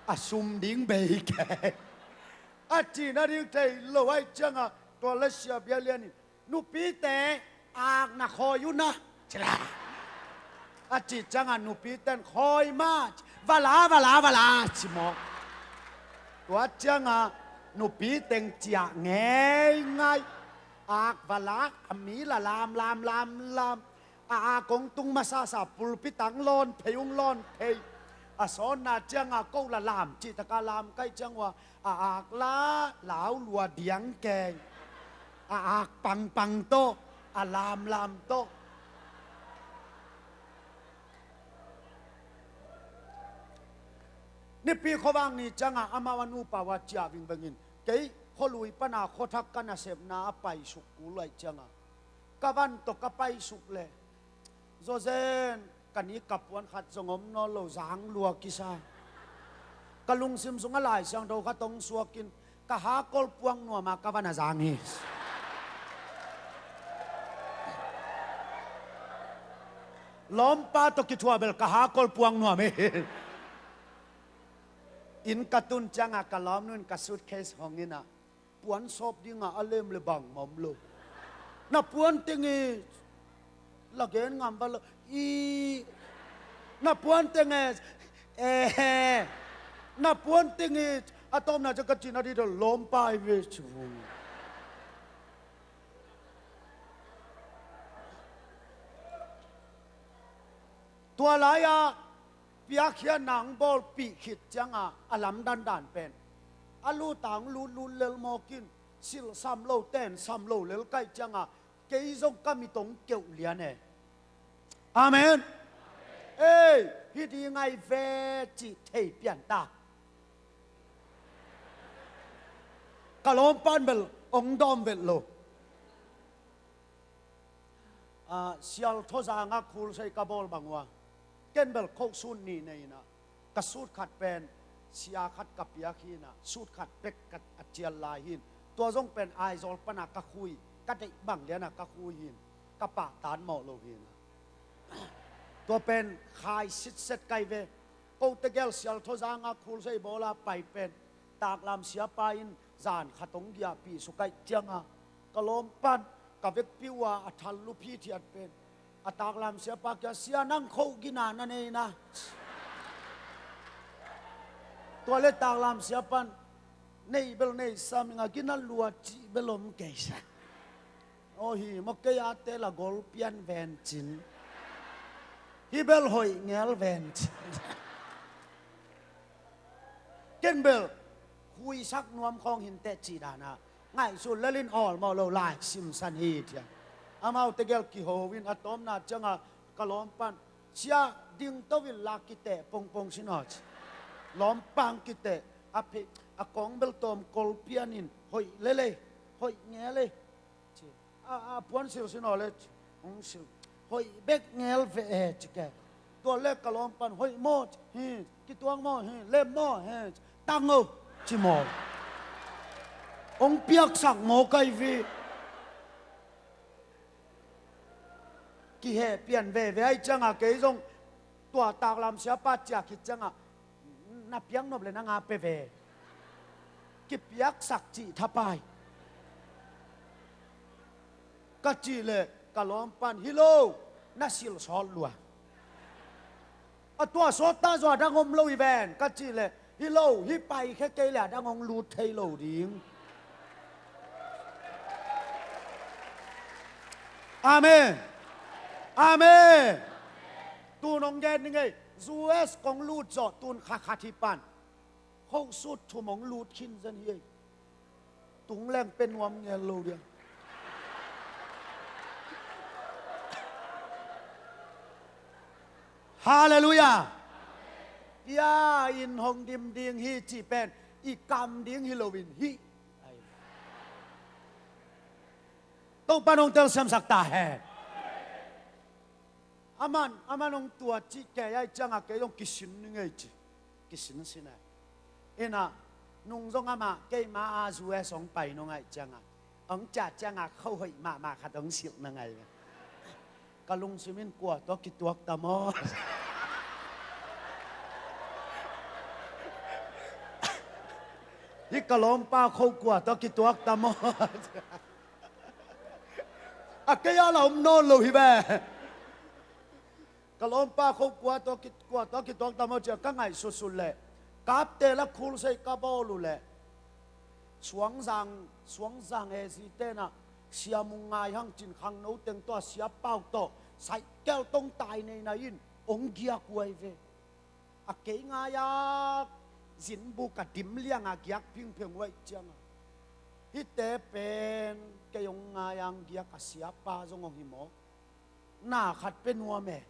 a sum ding bei kei. A cihna ding thei lo ahih ciangah tua le Sia Bia Lian in, nupite, akna khawi un a, ci la. A cih ciangah nupite in khawi mah, va la, va la, va la, ci mawk. Tua ciangah nupi teng ciah ngeingai. Ak va la, a mi la lam, lam, lam, lam. A ak hong tung masasa, pulpit ah hong lawn phei, hong lawn phei. A sawnna ciangah ko la lam, cih takah lam kei ciang ua, a ak la, lau lua diang kei. A ak pangpang tawh, a lamlam tawh. Nipi khuavak ni ciangah amau a nupa uh a ciah vingveng in, kei khualui pana khuathak ka nasepna a paisuk kul ahih ciangah ka van tawh ka paisuk leh, zawzen, ka ni ka puan khat zong om nawn lo, zang lua kisa. Ka lungsim sungah Lai Siangtho khat hong suak in, ka hakol puang nuam a ka van a zang hi. Lawmpa tawh kithuah bel ka hakol puang nuam hi. Inn ka tun ciangah ka lawmnu in ka suitcase hong in ah, puan sawp dingah a lem le bangmah om lo. Na puan teng hi, la gen ngam va lo. I, na puan teng hi, eh, na puan teng hi. A tawpna ciang ka cihna ding, lawmpa hi ve ci. Tua lai-ah piakkhiatna hong bawlpih khit ciangah a lamdandan pen a lut a hong lutlut lel mawk in, silh sam lo, ten sam lo lel ka hih ciangah kei zong ka mit hong keuh lian e. Amen. Ei, hih ding ahi ve cih thei pian ta. Ka lawmpa in bel hong dawm vet lo. Ah, Sialthawzang ah khulsei ka bawl bang uh a, ken bel coat suit nih nei in ah, ka suit khat pen sia khat ka piak hi in ah, suit khat bek ka a cial lai hi in, tua zong pen Aizawl pan a ka khui, ka deih bang lian a ka khui hi in, ka pahtak mawh lo hi in ah. Tua pen khai sitset ka hi ve. Kote gel Sialthawzang ah khulsei bawl a pai pen taklam siapa in zan khat hong giahpih suk ahih ciangah ka lawmpa in ka vekpi uh a, a thal lup hithiat pen a taklam siapa kiangah, "Sia, nang kho gina na nei na?" Tua le taklam siapa in, "Nei bel nei sam ing a, gina lua cih bel om kei sa." Aw, hi maw, kei a te la gol pian ven cin, hih bel hoih ngel ven cin. Ken bel huisak nuam khawng hi inteh cih dan a ngaihsun lel in awlmawh lo lai simsan hi thiang. Amaute gel kiho in a tawpna ciangah ka lawmpa in, "Sia, dingto in la, kiteh pongpong sin aw," ci. Lawmpa hong kiteh, a phei, a kawng bel tawm kol pianin, hoih lel e, hoih ngel e. Ci. A, a puan silsin aw le, ci. Hong sil. Hoih bek ngel ve e, ci ke. Tua le ka lawmpan, hoih maw, ci. Hi, kituak maw, hi, lem maw, hi, ci. Tang o, ci maw. Hong piaksak maw kai vi. Kiheh pian veve ahih ciangah kei zong tua taklam siapa ciah khit ciangah na piak nop le na nga pe ve. Kipiaksak cih thapai. Ka cih leh ka lawmpan, hi lo, na silh sawt lua. A tua sawt ta zaw a dang om lo hi ven, ka cih leh, hi lo, hih paikhia kei leh a dang hong lut thei lo ding. Amen. Amen. Tun hong gen ni ngei, U S kong lut zawh tun kha khat hi pan. Khosut thum hong lut khin zen hi ei. Tung leng pe nuam ngel lo dia. Halleluiah. Pia in hong dim ding hi cih pen i kam ding hi loin hi. Topa'n hong telsiamsak ta hen. Aman, aman hong tua cih kei ahih ciangah kei zong kisin ni ngei ci. Kisin sin e. Inah, nung zong amah keima a U S hong pai nung ahih ciangah, hong ciah ciangah kho hoih mahmah khat hong silh na ngai ve. Ka lungsim in, kua tawh kituak ta maw? Hih ka lawmpa kho kua tawh kituak ta maw? A kei a la om nawn lo hi ve. Ka lawmpa kho kua tawh ki, kua tawh kituak ta maw ci-a ka ngaihsutsut leh, kapte la khulsei ka bawl uh leh, Suangzang, Suangzang A Z te inah Sia Mung ngai hang cin khangno teng tawh, Sia Pau tawh saikel tong tai neina in hong giak uh ahi ve. A kei ngai-a zinbuk a dim liangah giak phingpheng uh ahih ciangah, hihte pen kei hong ngai-a hong giak a siapa zong hong hi mawk. Na khat pe nuam e.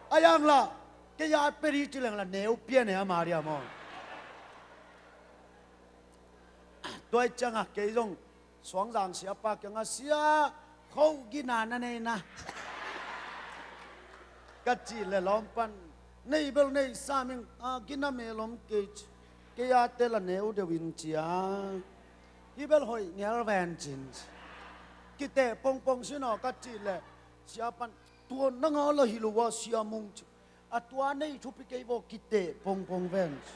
A yang la, kei a pe dih ci leng la neu pian e a Maria maw. Tua ahih ciangah kei zong Suangzang siapa kiangah, sia, kho gina na nei na? Ka cih leh lawmpan, nei bel nei sam ing, a, gina mel om kei ci. Kei a te la neu deuh in ci a. Hih bel hoih ngel ven cin ci. Kiteh pongpong sin aw ka cih leh, siapan, tua nang a la hi lo a Sia Mung ci. A tua nei thupi kei vaw, kiteh pongpong ven ci.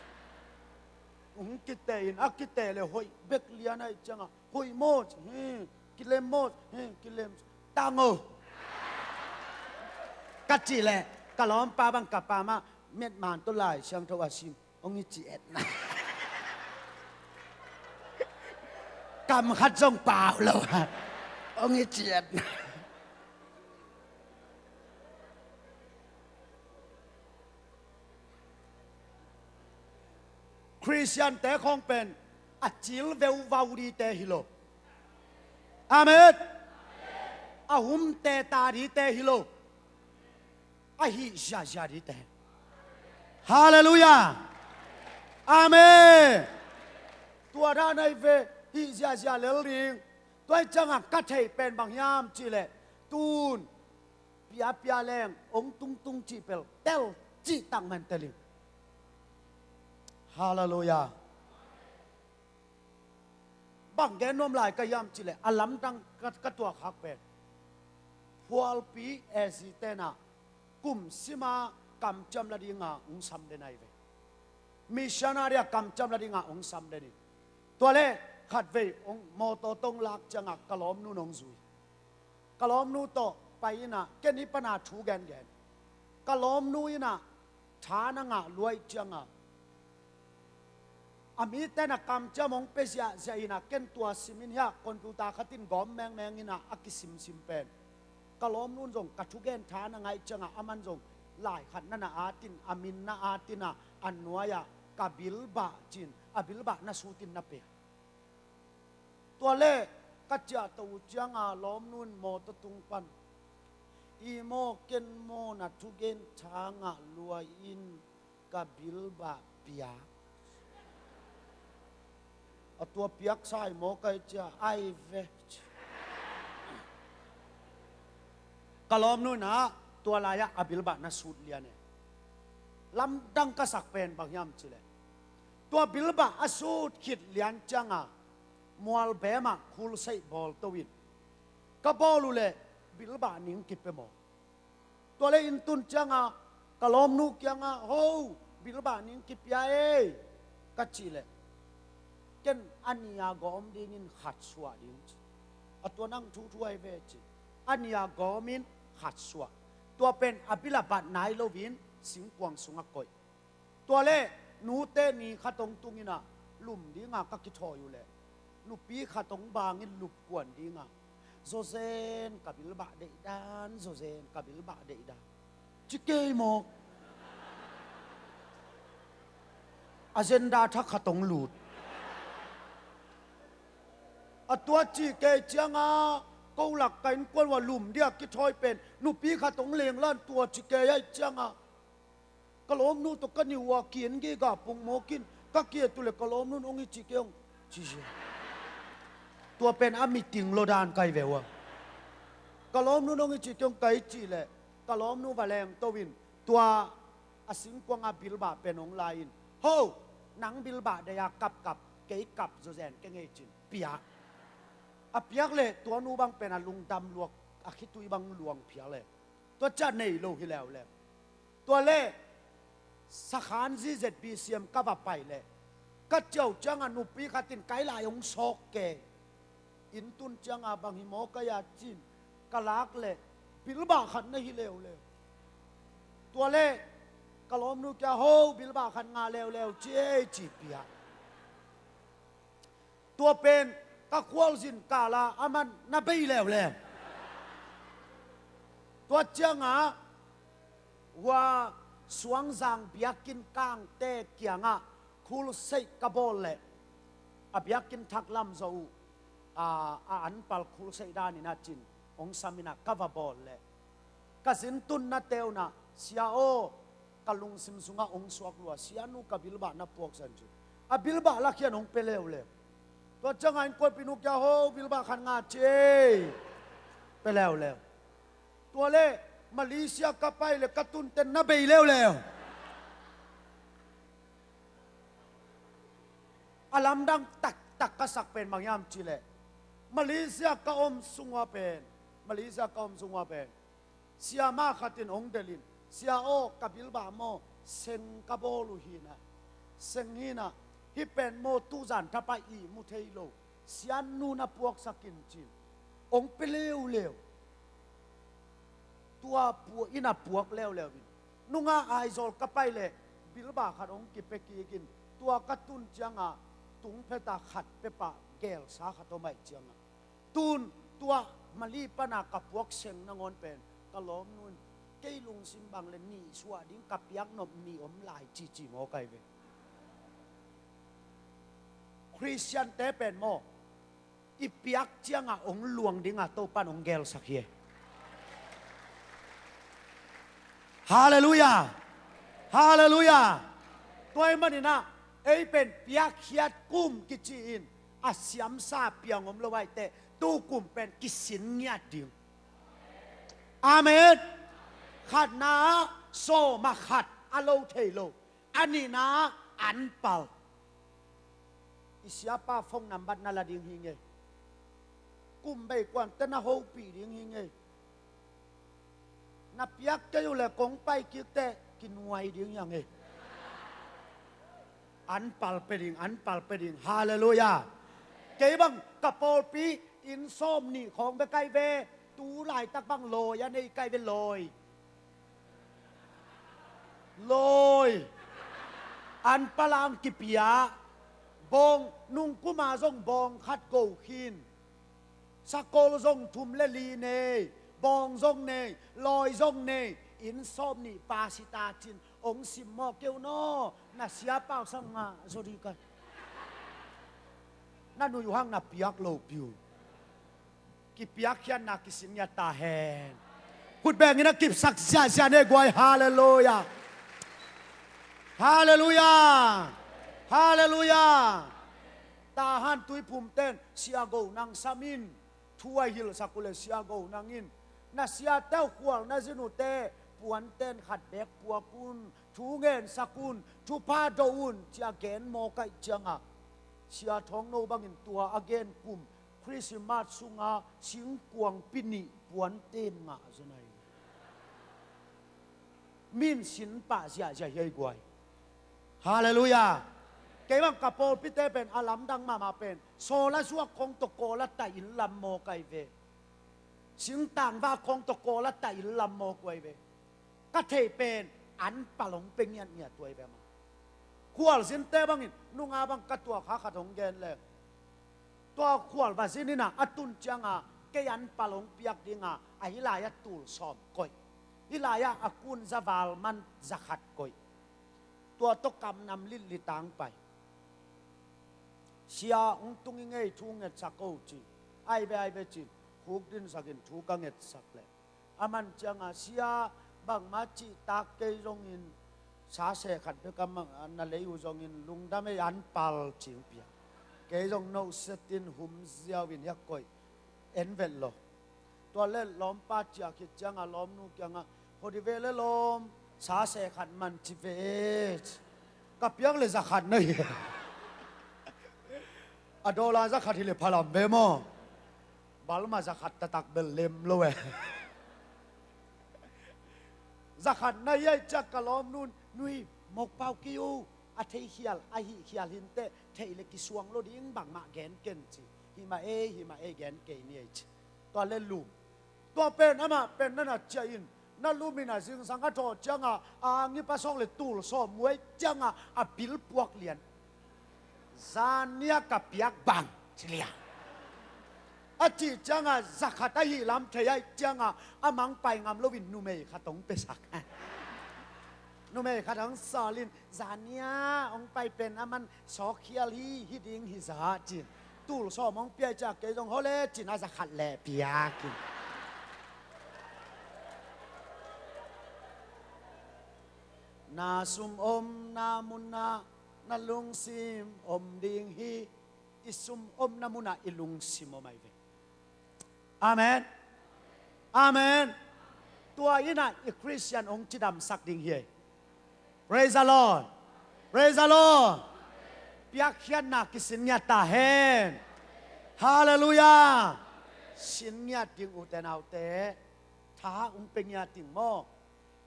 Hong kiteh in, a kiteh leh hoih bek lian ahih ciangah, hoih maw ci, hi, kilem maw ci, hi, kilem ci. Tang o. Ka cih leh, ka lawmpa bang ka pamah, metman tawh Lai Siangtho a sim. Hong i ci etna. Kam khat zong pau lo. Hong i ci etna. Khristiante khawng pen a cil veuvau dite hi lo. Amen. A humte ta dite hi lo. A hih ziahziah dite. Halleluiah. Amen. Tua dan ahi ve, hih ziahziah lel ding. Tua ahih ciangah ka theih pen bang hiam cih leh, tun piapia leng hong tungtung cih pel tel cih tak man tel in. Halleluiah. Bang gen nuam lai ka hiam cih leh, a lamdang ka, ka tuak hak pen, phualpi A Z te inah kum sima kamciam la dinga hong sam den ahi ve. Missionary a kamciam la dinga hong sam den in. Tua leh khatvei hong mawtaw tawh hong lak ciangah ka lawmnu in hong zui. Ka lawmnu tawh pai inah, ken hih pana thu gengen. Ka lawmnu inah tha na ngah lua ahih ciangah, a mite na kamciam hong pia ziahziah inah, ken tua simin hiah computer khat in gawm mengmeng inah a kisimsim pen, ka lawmnu in zong ka thugen tha na ngah ahih ciangah, aman zong lai khat na na at in, a min na at inah, a nuai-ah ka bilbah ci-in, a bilbah na sut in na pia. Tua leh ka ciahtoh uh cianga lawmnu in mawtaw tung pan, I maw ken maw na thugen tha ngah lua in ka bilbah piak. A tua piak sai maw kai cia ai ve. Ka lawmnu in ah tua lai-ah a bilbah na sut lian e. Lamdang ka sak pen bang hiam cileh, tua bilbah a sut khit lian cianga mualbem ah khulseih bawl to in ka bawl uh leh bilbah ning kipia maw? Tua le inn tun cianga ka lawmnu kianga, "Ho, bilbah ning kipia ei," ka cih leh, "Ken a nia gawm dingin khat suah ding," ci. "A tua nang thuthu ai ve," ci. A nia gawmin khat suah. Tua pen a bil a bat nai loin singkuang sungah koih. Tua le nute ni khat hong tung in ah lum dinga ka kithawi uh leh nupi khat hong bangin lupkuan dinga, "Zawzen ka bilbah deihdan, zawzen ka bilbah deihdan," ci kei maw? Agenda thak khat hong lut. A tua ci kei cianga ko lak ka innkuan uah lum dia kithawi pen nupi khat hong lenglan tua ci kei ai cianga ka lawmnu tawh ka niuh a ki-en gega pungmawk in ka ki-et uh leh ka lawmnu in hong hi ci kei hong ci zia. Tua pen a miting lo dan kai ve ua. Ka lawmnu in hong hi ci kei hong kai cih leh ka lawmnu va leng to in tua a singkuanga bilbah pen hong lai in, "Ho, nang bilbah deih a kapkap, kei kap zawzen keng ei," ci-in pia. A piak leh tua nu bang pen a lungdam luak, a khitui bang luang phial e. Tua ciah nei lo hi leuleu. Tua le sakhan zizet B C M ka va pai leh ka ciau cianga nupi khat in kai lai hong sawk kei. Inn tun cianga, "Bang hi maw kai a?" ci-in ka lak leh bilbah khat na hi leuleu. Tua le ka lawmnu kia, "Ho, bilbah khat ngah leuleu ci ei," ci pia. Tua pen ka khualzin kala aman na bei leuleu. Tua cianga hua Suangzang biakinn kangte kiangah khulseih ka bawl leh a biakinn thak lam zawh uh a, a anpal khulseih danin a cin hong samin ah ka va bawl leh ka zin tunna teunah, "Sia aw, ka lungsim sungah hong suak lua, sianu ka bilbah na puaksan," ci. A bilbah lakhian hong pia leuleu. Tua cianga innkuanpihnu kia, "Ho, bilbah khat ngah ci ei," pia leuleu. Tua le Malaysia ka pai leh ka tunten na bei leuleu. A lamdang taktak ka sak pen bang hiam cih leh Malaysia ka om sungua pen, Malaysia ka om sungua pen siama khat in hong delhin, "Sia aw, ka bilbah maw seng ka bawl uh hinah, seng hinah, hih pen maw tuzan thapai ihmu thei lo, sianu na puaksak in," ci-in hong pia leuleu. Tua pu-, inn a puak leuleu in nunga Aizawl ka pai leh bilbah khat hong kipia kik in tua ka tun cianga tungphet a khat pia pah gelsa khat om ahih cianga tun tua Mali pana ka puak seng nangawn pen ka lawmnu in kei lungsim bang le nih suah ding ka piak nop nih om lai cici maw kai ve. Khristiante pen maw i piak cianga hong luang dinga Topan hong gelsak hi. Halleluiah. Halleluiah. Tua ahih maninah ei pen piakkhiat kum kici-in a siamsa piang om lo ahih teh tu kum pen kisin ngiat ding. Amen. Khatna ah sawm a khat a lo thei lo. A nihna ah anpal. I siapa phone nambat na la ding hi ngei. Kum bei kuan teh na hopih ding hi ngei. Na piak kei uh leh kong pai kik teh kinuai ding hi a ngei. Anpal pia ding, anpal pia ding. Halleluiah. Kei bang ka pawlpi inn sawm nih khawng bek kai ve. Tu laitak bang lawi a nei kai ve, lawi. Lawi. Anpal ang kipia. Bawng, nungkuma zong bawng khat go khin. Sakol zong thum le li nei, bawng zong nei, lawi zong nei. Inn sawm nih pasita cin hong simmawh kei un aw, na siapa uh sang ngah zaw ding kai. Na nuih uh hang na piak lopi uh. Kipiakkhiatna kisin ngiat ta hen. Khut bengin a kipsak ziahziah ni ei guai. Halleluiah. Halleluiah. Halleluiah. Tahan Tuiphum ten Sia Go Nang sam in. Thu a hilhsak uh leh Sia Go Nang in, na siate uh khual na zin uh teh puanten khat beek puak un, thu ngensak un, thupha do un, ci-a gen mawk ahih ciangah, Sia Thawng No bangin tua a gen kum Christmas sungah singkuangpi nih puanten ngah zong hi. Min sin pah ziahziah hi ei guai. Halleluiah. Kei bang ka pawlpite pen a lamdang mahmah pen sawla zuak khawng tawh kawla taih in lam mawk ahi ve. Singtangva khawng tawh kawla taih in lam mawk uh ahi ve. Ka theih pen an pal hong pia ngiatngiat uh ahi ve mah. Khualzinte bangin nunga bang ka tuak kha khat hong gen leng, tua khual va zin inah a tun cianga kei an pal hong piak dinga a hi lai-ah tul sawm koih, hi lai-ah a kun za val man za khat koih. Tua tawh kamnam litli tang pai. Sia hong tung i ngei thu ngetsak o ci. Ai ve ai ve cin khuk dinsakin thu ka ngetsak leh a man cianga sia bangmah cihtak kei zongin sa seh khat bek a mang na lei uh zongin lungdam ei an pal cing pia. Kei zong no setin hum ziau in hiak koih en vet lo. Tua le lawmpa ciah khit cianga lawmnu kiangah hodi ve le lawm sa seh khat man ci ve ci. Ka piak le za khat na hi. A dollar za khat hi le phalam ve maw? Balma za khat taktak bel lem lo e. Za khat na hi ai ciak ka lawmnun nui mokpau kei uh a thei khial a hih khial hinteh theih le kisuang lo ding bangmah gen ken ci. Himah ei himah ei gen kei ni ei ci. Tua le lum. Tua pen amah pen na na ciah in na lum in a zingsang a thawh cianga a ngipa sawk le tul sawm muai cianga a bil puak lian. Zania ka piak bang ci lian. A cih cianga za khat ahi lam thei aih cianga a mangpai ngam loin numei khat hong pesak. Numei khat hong sawlin zania hong pai pen a man sawkkhial hi hi ding hi za cin. Tul sawm hong piak ciah kei zong hole cin a za khat leh piak in. Na sum omna munah na lungsim om ding hi. I sum omna munah i lungsim om ahi ve. Amen. Amen. Tua innah i Christian hong cidamsak ding hi. Praise the Lord. Praise the Lord. Piakkhiatna kisin ngiat ta hen. Halleluiah. Sin ngiat ding ute naute. Tha hong pia ngiat ding maw?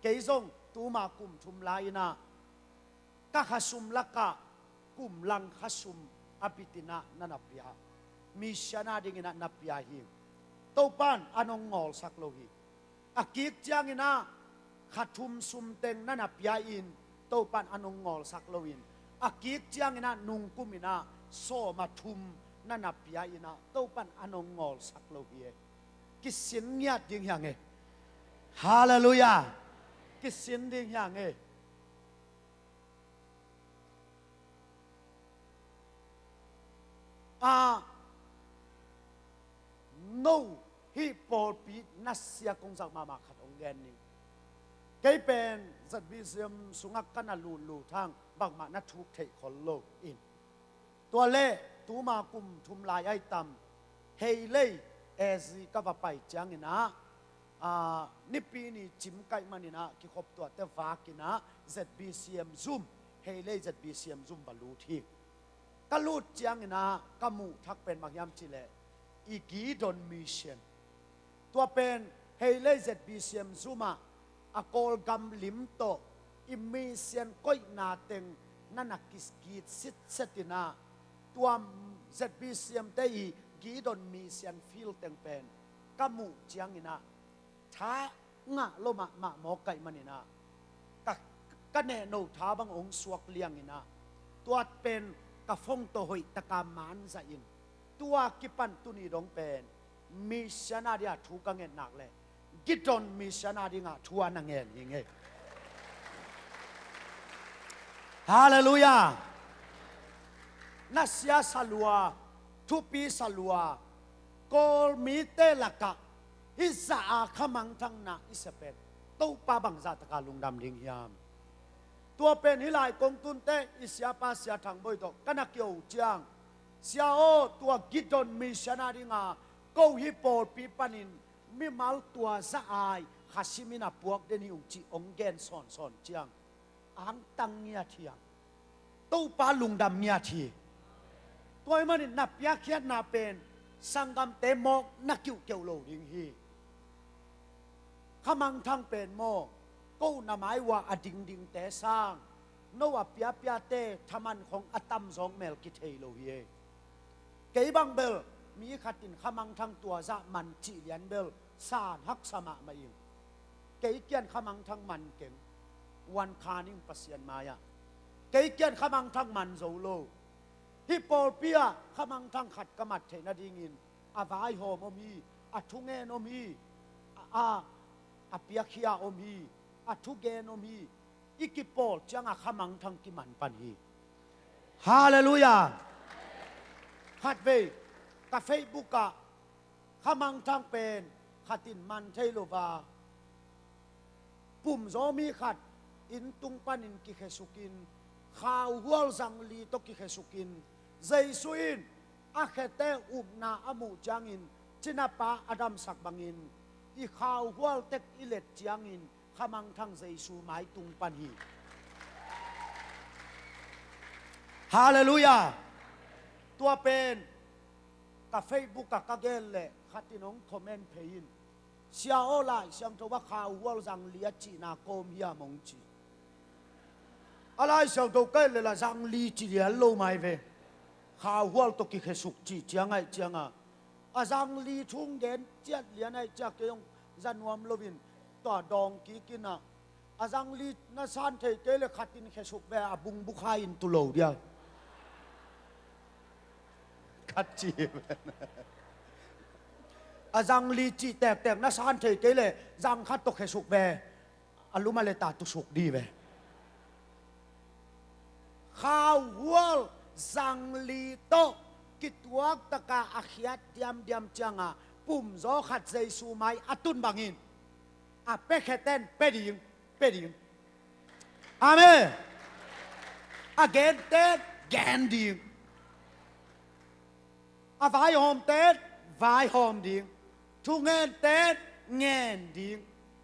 Kei zong tuma kum thum lai innah ka khasum lakah kum lang khasum a bitinah na na pia, misiana dinginah na pia hi. Topan a nong ngawlsak lo hi. A kik cianginah khathum sumteng na na pia in Topan a nong ngawlsak loin a kik cianginah nungkuminah sawma thum na na pia innah Topan a nong ngawlsak lo hi. Kisin ngiat ding hiang e. Halleluiah. Kisin ding hiang e. A, no hih pawlpi nasia kongsak mahmah khat hong gen ning. Kei pen Z B C M sungah ka na lutlut hang bangmah na thuk theih khol lo in. Tua le tuma kum thum lai ai tam Heilei A Z ka va pai cianginah, aa, nipi ni cim kaih maninah kikhop tuate vakinah Z B C M zum, Heilei Z B C M zum va lut hi. Ka lut cianginah ka muh thak pen bang hiam cihleh i Gideon Mission. Tua pen Heilei Z B C M zumah a Kawlgam lim tawh i mission koihna teng na na kigit sitsetinah tua Z B C M te i Gideon Mission field teng pen ka muh cianginah tha ngah lo mahmah mawk kaih maninah ka, ka nehno tha bang hong suak lianginah tua pen ka phone tawh hoihtaka manzahin tua kipan tuni dong pen mission a dia thu ka ngetnak le Gideon mission a dingah thu a na ngen hi ngei. Halleluiah. Nasia salua, thupi salua, Kawl mite lakah Hih zah a khamangthang na i sep pen Topa bangzah taka lungdam ding hiam? Tua pen hih lai kong tunte i siapa Sia Thang Bawi tawh ka na kiho ciang, Sia aw, tua Gideon mission a dinga ko hih pawlpi panin mimal tua zah ai kha simin a puak den hi ung cih hong gen sawnsawn ciang, angtang ngiat hiam? Topa lungdam ngiat hi. Tua ahih manin na piakkhiatna pen sanggamte mawk na kiuhkeuh lo ding hi. Khamangthang pen maw, ko na mai uh a dingdingte sang, no a piapiate thaman khong a tamzawng mel kithei lo hi e. Kei bang bel mi khat in khamangthang tua zah man cih lian bel san haksa mahmah ing. Kei kian khamangthang man keng, wan kha ning Pasian mai-ah. Kei kian khamangthang man zo lo. Hih pawlpi ah khamangthang khat ka mat theih nadingin a vaihawm om hi, a thungen om hi, a, a, a piakhia om hi, a thugen om hi. I kipawl ciangah khamangthang kiman pan hi. Halleluiah. Khatvei ka Facebook ah khamangthang pen khat in man thei lo va, pumzaw mi khat inn tung panin kikhesukin, khauhual zangli tawh kikhesukin, Jesu in a khete upna a muh ciangin cinapa a damsak bangin, i khauhual tek i let ciangin khamangthang Jesu mai tung pan hi. Halleluiah. Tua pen ka Facebook ah ka gen leh khat in hong comment phei in, Sia aw, Lai Siangtho ah khauhual zangli a cihna kawm hiam hong ci. A Lai Siangtho ka et leh lah zangli ci lian lo mai ve. Khauhual tawh kikhesuk cih ciang ahih cianga, a zangli thu hong gen ciat lian ahih ciang kei hong za nuam loin tua dawng kik in ah, a zangli na san thei kei leh khat in khesuk ve, a bung bukha in tu lo dia. Khat ci. A zangli cih tektek na san thei kei leh zang khat tawh khesuk ve, a lum a let ah tusuk dih ve. Khauhual zangli tawh kituak taka a khiat diamdiam ciangah pumzaw khat Jesu mai a tun bangin, a pia kheten pia ding, pia ding. Amen. A gen ten gen ding. A vaihawm ten vaihawm ding. Thungen ten ngen ding.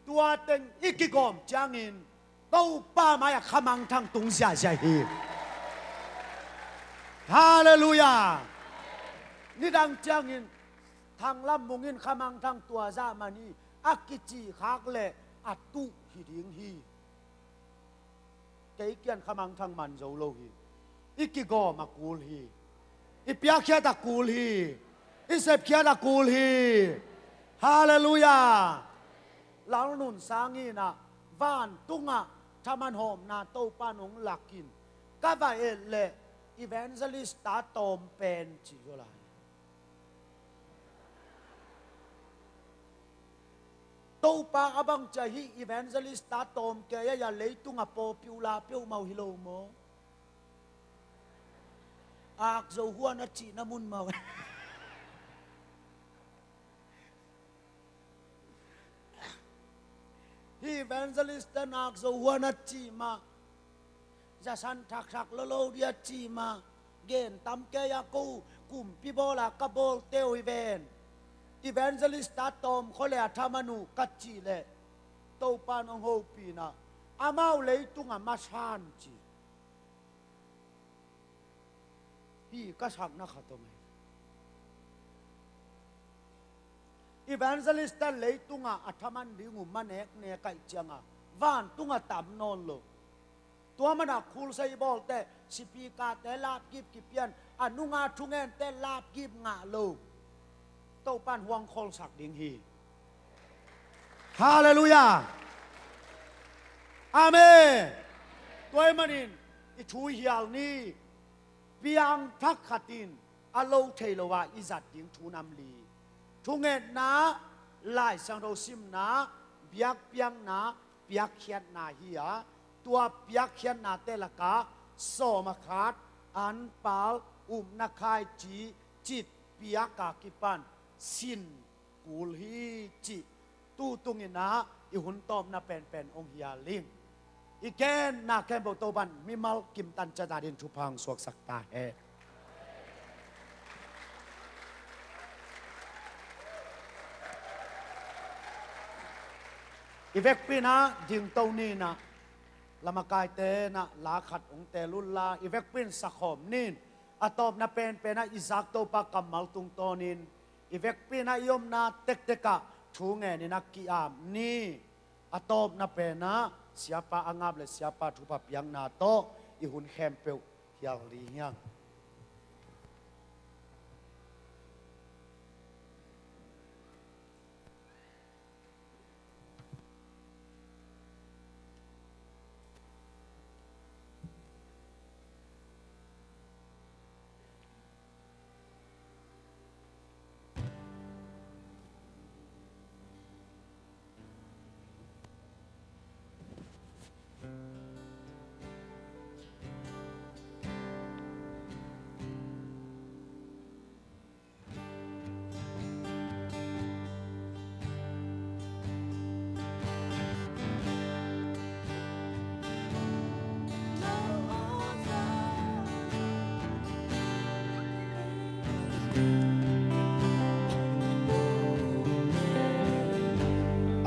Tua teng i kigawm ciangin Topa mai-ah khamangthang tung ziahziah hi. Halleluiah. Nidang ciangin Thanglam Mung in khamangthang tua zah man hi, a kici khak leh a tuh hi ding hi. Kei kian khamangthang man zo lo hi. I kigawm a kul hi. I piakkhiat a kul hi. I sepkhiat a kul hi. Halleluiah. Lalnun Sang in ah vantungah thaman hawmna Topa in hong lak in, ka va et leh evangelist ta tawm pen ci zaw lai. Topa a bang ci a, hih evangelist ta tawm kei a, a leitungah popular peuhmah uh hi lo maw? Akzo huan a cihna mun mah uh. Hih evangelist ten Akzo huan a cih mah, zasan thakthak lolo dia cih mah, gen tam kei a, ko kumpi bawl a ka bawlte uh hi ven. Evangelist ta tawm khawng leh a thaman uh ka cih leh Topa in hong hopih in ah, amau leitungah masan ci. Hih ka sakna khat om hi. Evangelist ta leitungah a thaman ding uh ma neknek ahih ciangah vantungah tam nawn lo. Tua manah khulsa i bawlte, sipikate lapkip kipian, a nunga thungente lapkip ngah lo. Topa in huang kholsak ding hi. Halleluiah. Amen. Tua ahih manin i thu i hial ni. Piangthak khat in a lo thei lo-ah i zat ding thu nam li. Thungetna, Lai Siangtho simna, biakpiakna, piakkhiatna hi a, tua piakkhiatnate lakah sawm a khat, anpal, upna khaici, cit, piak a kipan sin kul hi cih tu tunginah i hun tawpna penpen hong hial ing. I genna khempeuh Topa'n mimal kimtan ciat adingin thupha hong suaksak ta hen. I vekpi inah dingto ni inah, lamakaite inah la khat hong teel unla, i vekpi in sakhawm ni in. A tawpna penpen ah i zak Topa kammal tungtawnin i vekpi inah i omna tektek ah thu ngenin a ki-ap ni. A tawpna pen ah siapa a ngap le siapa thupha piakna tawh i hun khempeuh hial ding hi hang.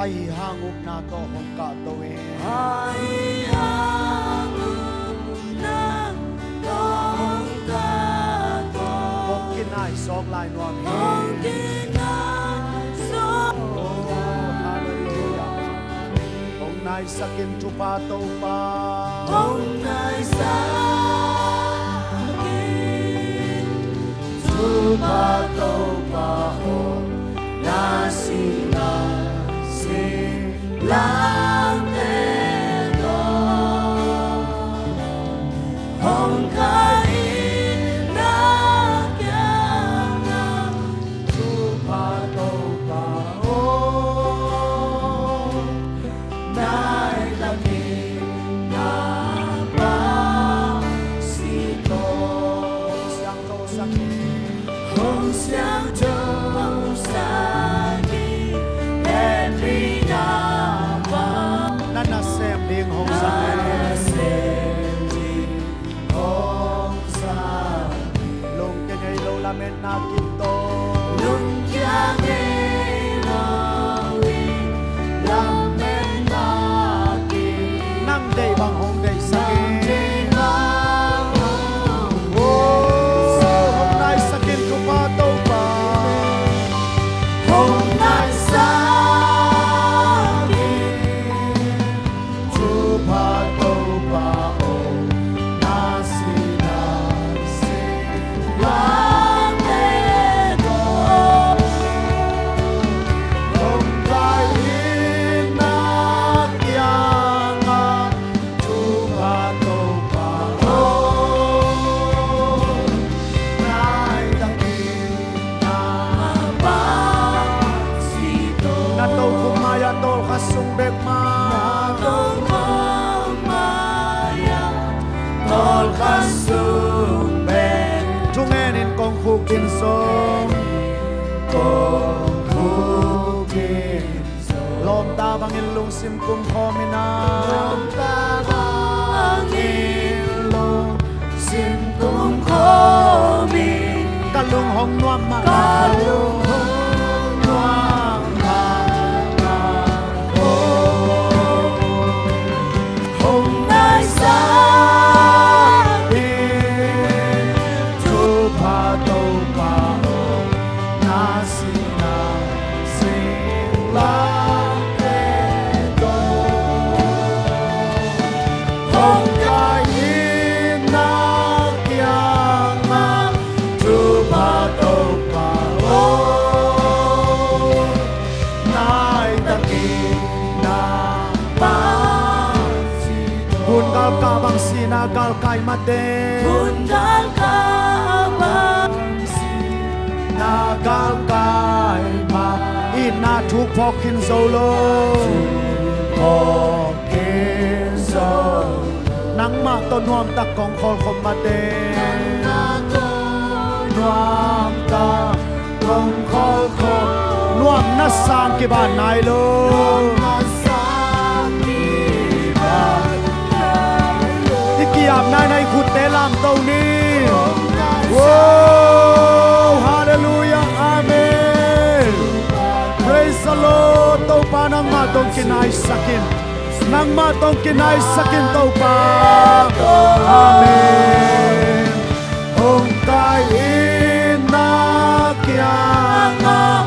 Ahi hang upna tawh hong kahto in. Ahi hang upna tawh hong kahto. Hong kinai sawk lai nuam hi. Hong kinai sawk. Oh, hallelujah. Hong naisak in Thupha Topa. Hong naisak in Thupha Topa aw, na sihna singlamteh tawh hong kai in na kiangah, Thupha Topa aw, nai takin na pang si tawh. Hong siangtho sak in. Hong siangtho sak in. Hehpihna pang. Na nasem ding hong sak in. Na nasem ding hong sak in. Lungkia ngei lo lametna kim tawh. Lungkia ngei lo i lametna kim. Nang deih bang hong deihsak in. Nang deih bang hong. Oh, hong naisak in Thupha Topa. Hong naisak in. Thupha Topa aw, na sihna singlamteh tawh hong kai in na kiangah, Thupha Topa aw, nai takin na pang si tawh. Na tokhom mai-ah tawlkhat sung bek mah. Na tokhom mai-ah tawlkhat sung bek. Thungen in kong khukdin sawm. Kong khukdin sawm. Lawmta bangin lungsim kumkhawm in a. Lawmta bangin lungsim kumkhawm in. Ka lung hong nuam mah. Ka lung hong nuam mah. Oh. Hong naisak in Thupha Topa aw, na sihna singlamteh tawh hong kai in na kiangah, Thupha Topa aw, nai takin na pang si tawh. Hun galkah bang sihna galkai mate. Hun galkah bang sihna galkai mah. Itna thuk phawk khin zo lo. Thuk phawk khin zo lo. Nangmah tawh nuamtak kong khawlkhop mate. Nangmah tawh nuamtak kong khawlkhop. Na sang kibat nai lo. I ki-apna in i khutte lamto ni. Wow, hallelujah, amen. Praise the Lord. Topa nangmah tawh kinaisak in. Nangmah tawh kinaisak in Topa. Amen. Hong kai in na kiangah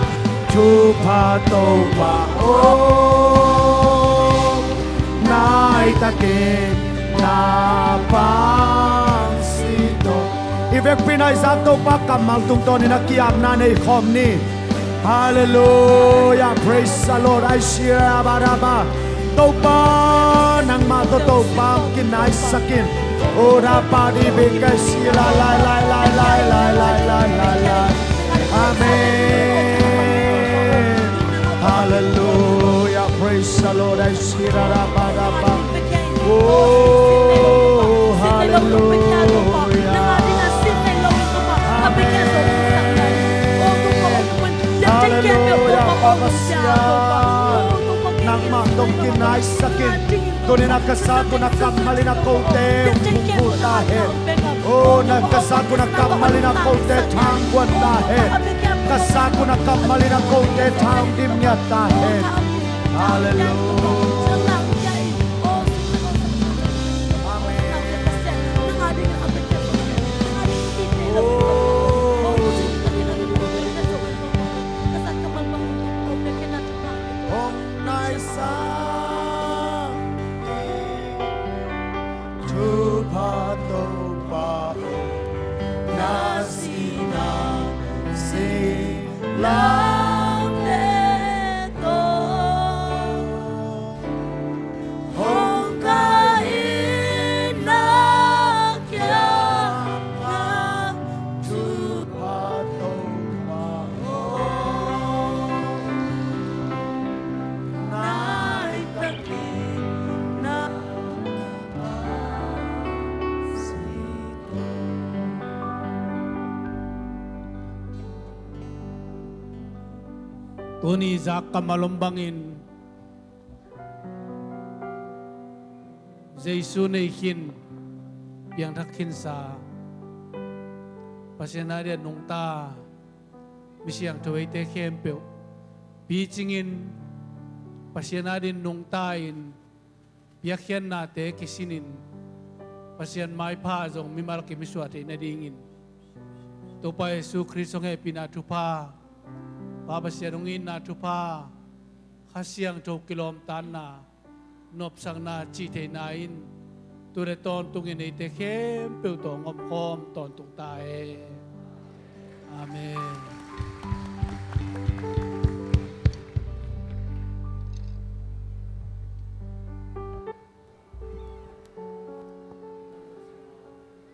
thupha Topa aw, nai takin na pang si tawh. I vekpi-in i zak Topa kammal tungtawnin a ki-apna nei khawm ni. Hallelujah, praise the Lord. Ai shira ba da ba. Topa nangmah tawh Topa kinaisak in. Ora pa di bika sila lai lai lai lai lai lai lai lai lai. Amen. Hallelujah. Praise the Lord. Ai shira da ba da ba. Oh, hallelujah. Amen. Hallelujah. Papa Sia. Nangmah tawh kinaisak in. Tuni-in a ka sangkun a kammal in a kote hong phungvuh ta hen. Oh, na ka sangkun a kammal in a kote thangkuan ta hen. Ka sangkun a kammal in a kote thang dim ngiat ta hen. Hallelujah. Amen. Oh, hong nai sang thupha Topa aw, na sihna sih lamte tawh hong kai in na kiangah thupha Topa aw, nai takin na pang si tawh. Tuni zak kammal om bangin Jesu nei khin, piangthak khinsa, Pasian adingin nungta mi siangtho eite khempeuh picingin Pasian adingin nungta-in piakkhiatnate kisinin Pasian maipha zong mimal kim i suah theih nadingin Topa Jesu Khrist hong hehpihna thupha, Pa Pasian hong itna thupha, Kha Siangtho kilawmtatna, nopsakna, cihtheihna in tu le tawntungin eite khempeuh tawh hong omkhawm tawntung ta hen. Amen.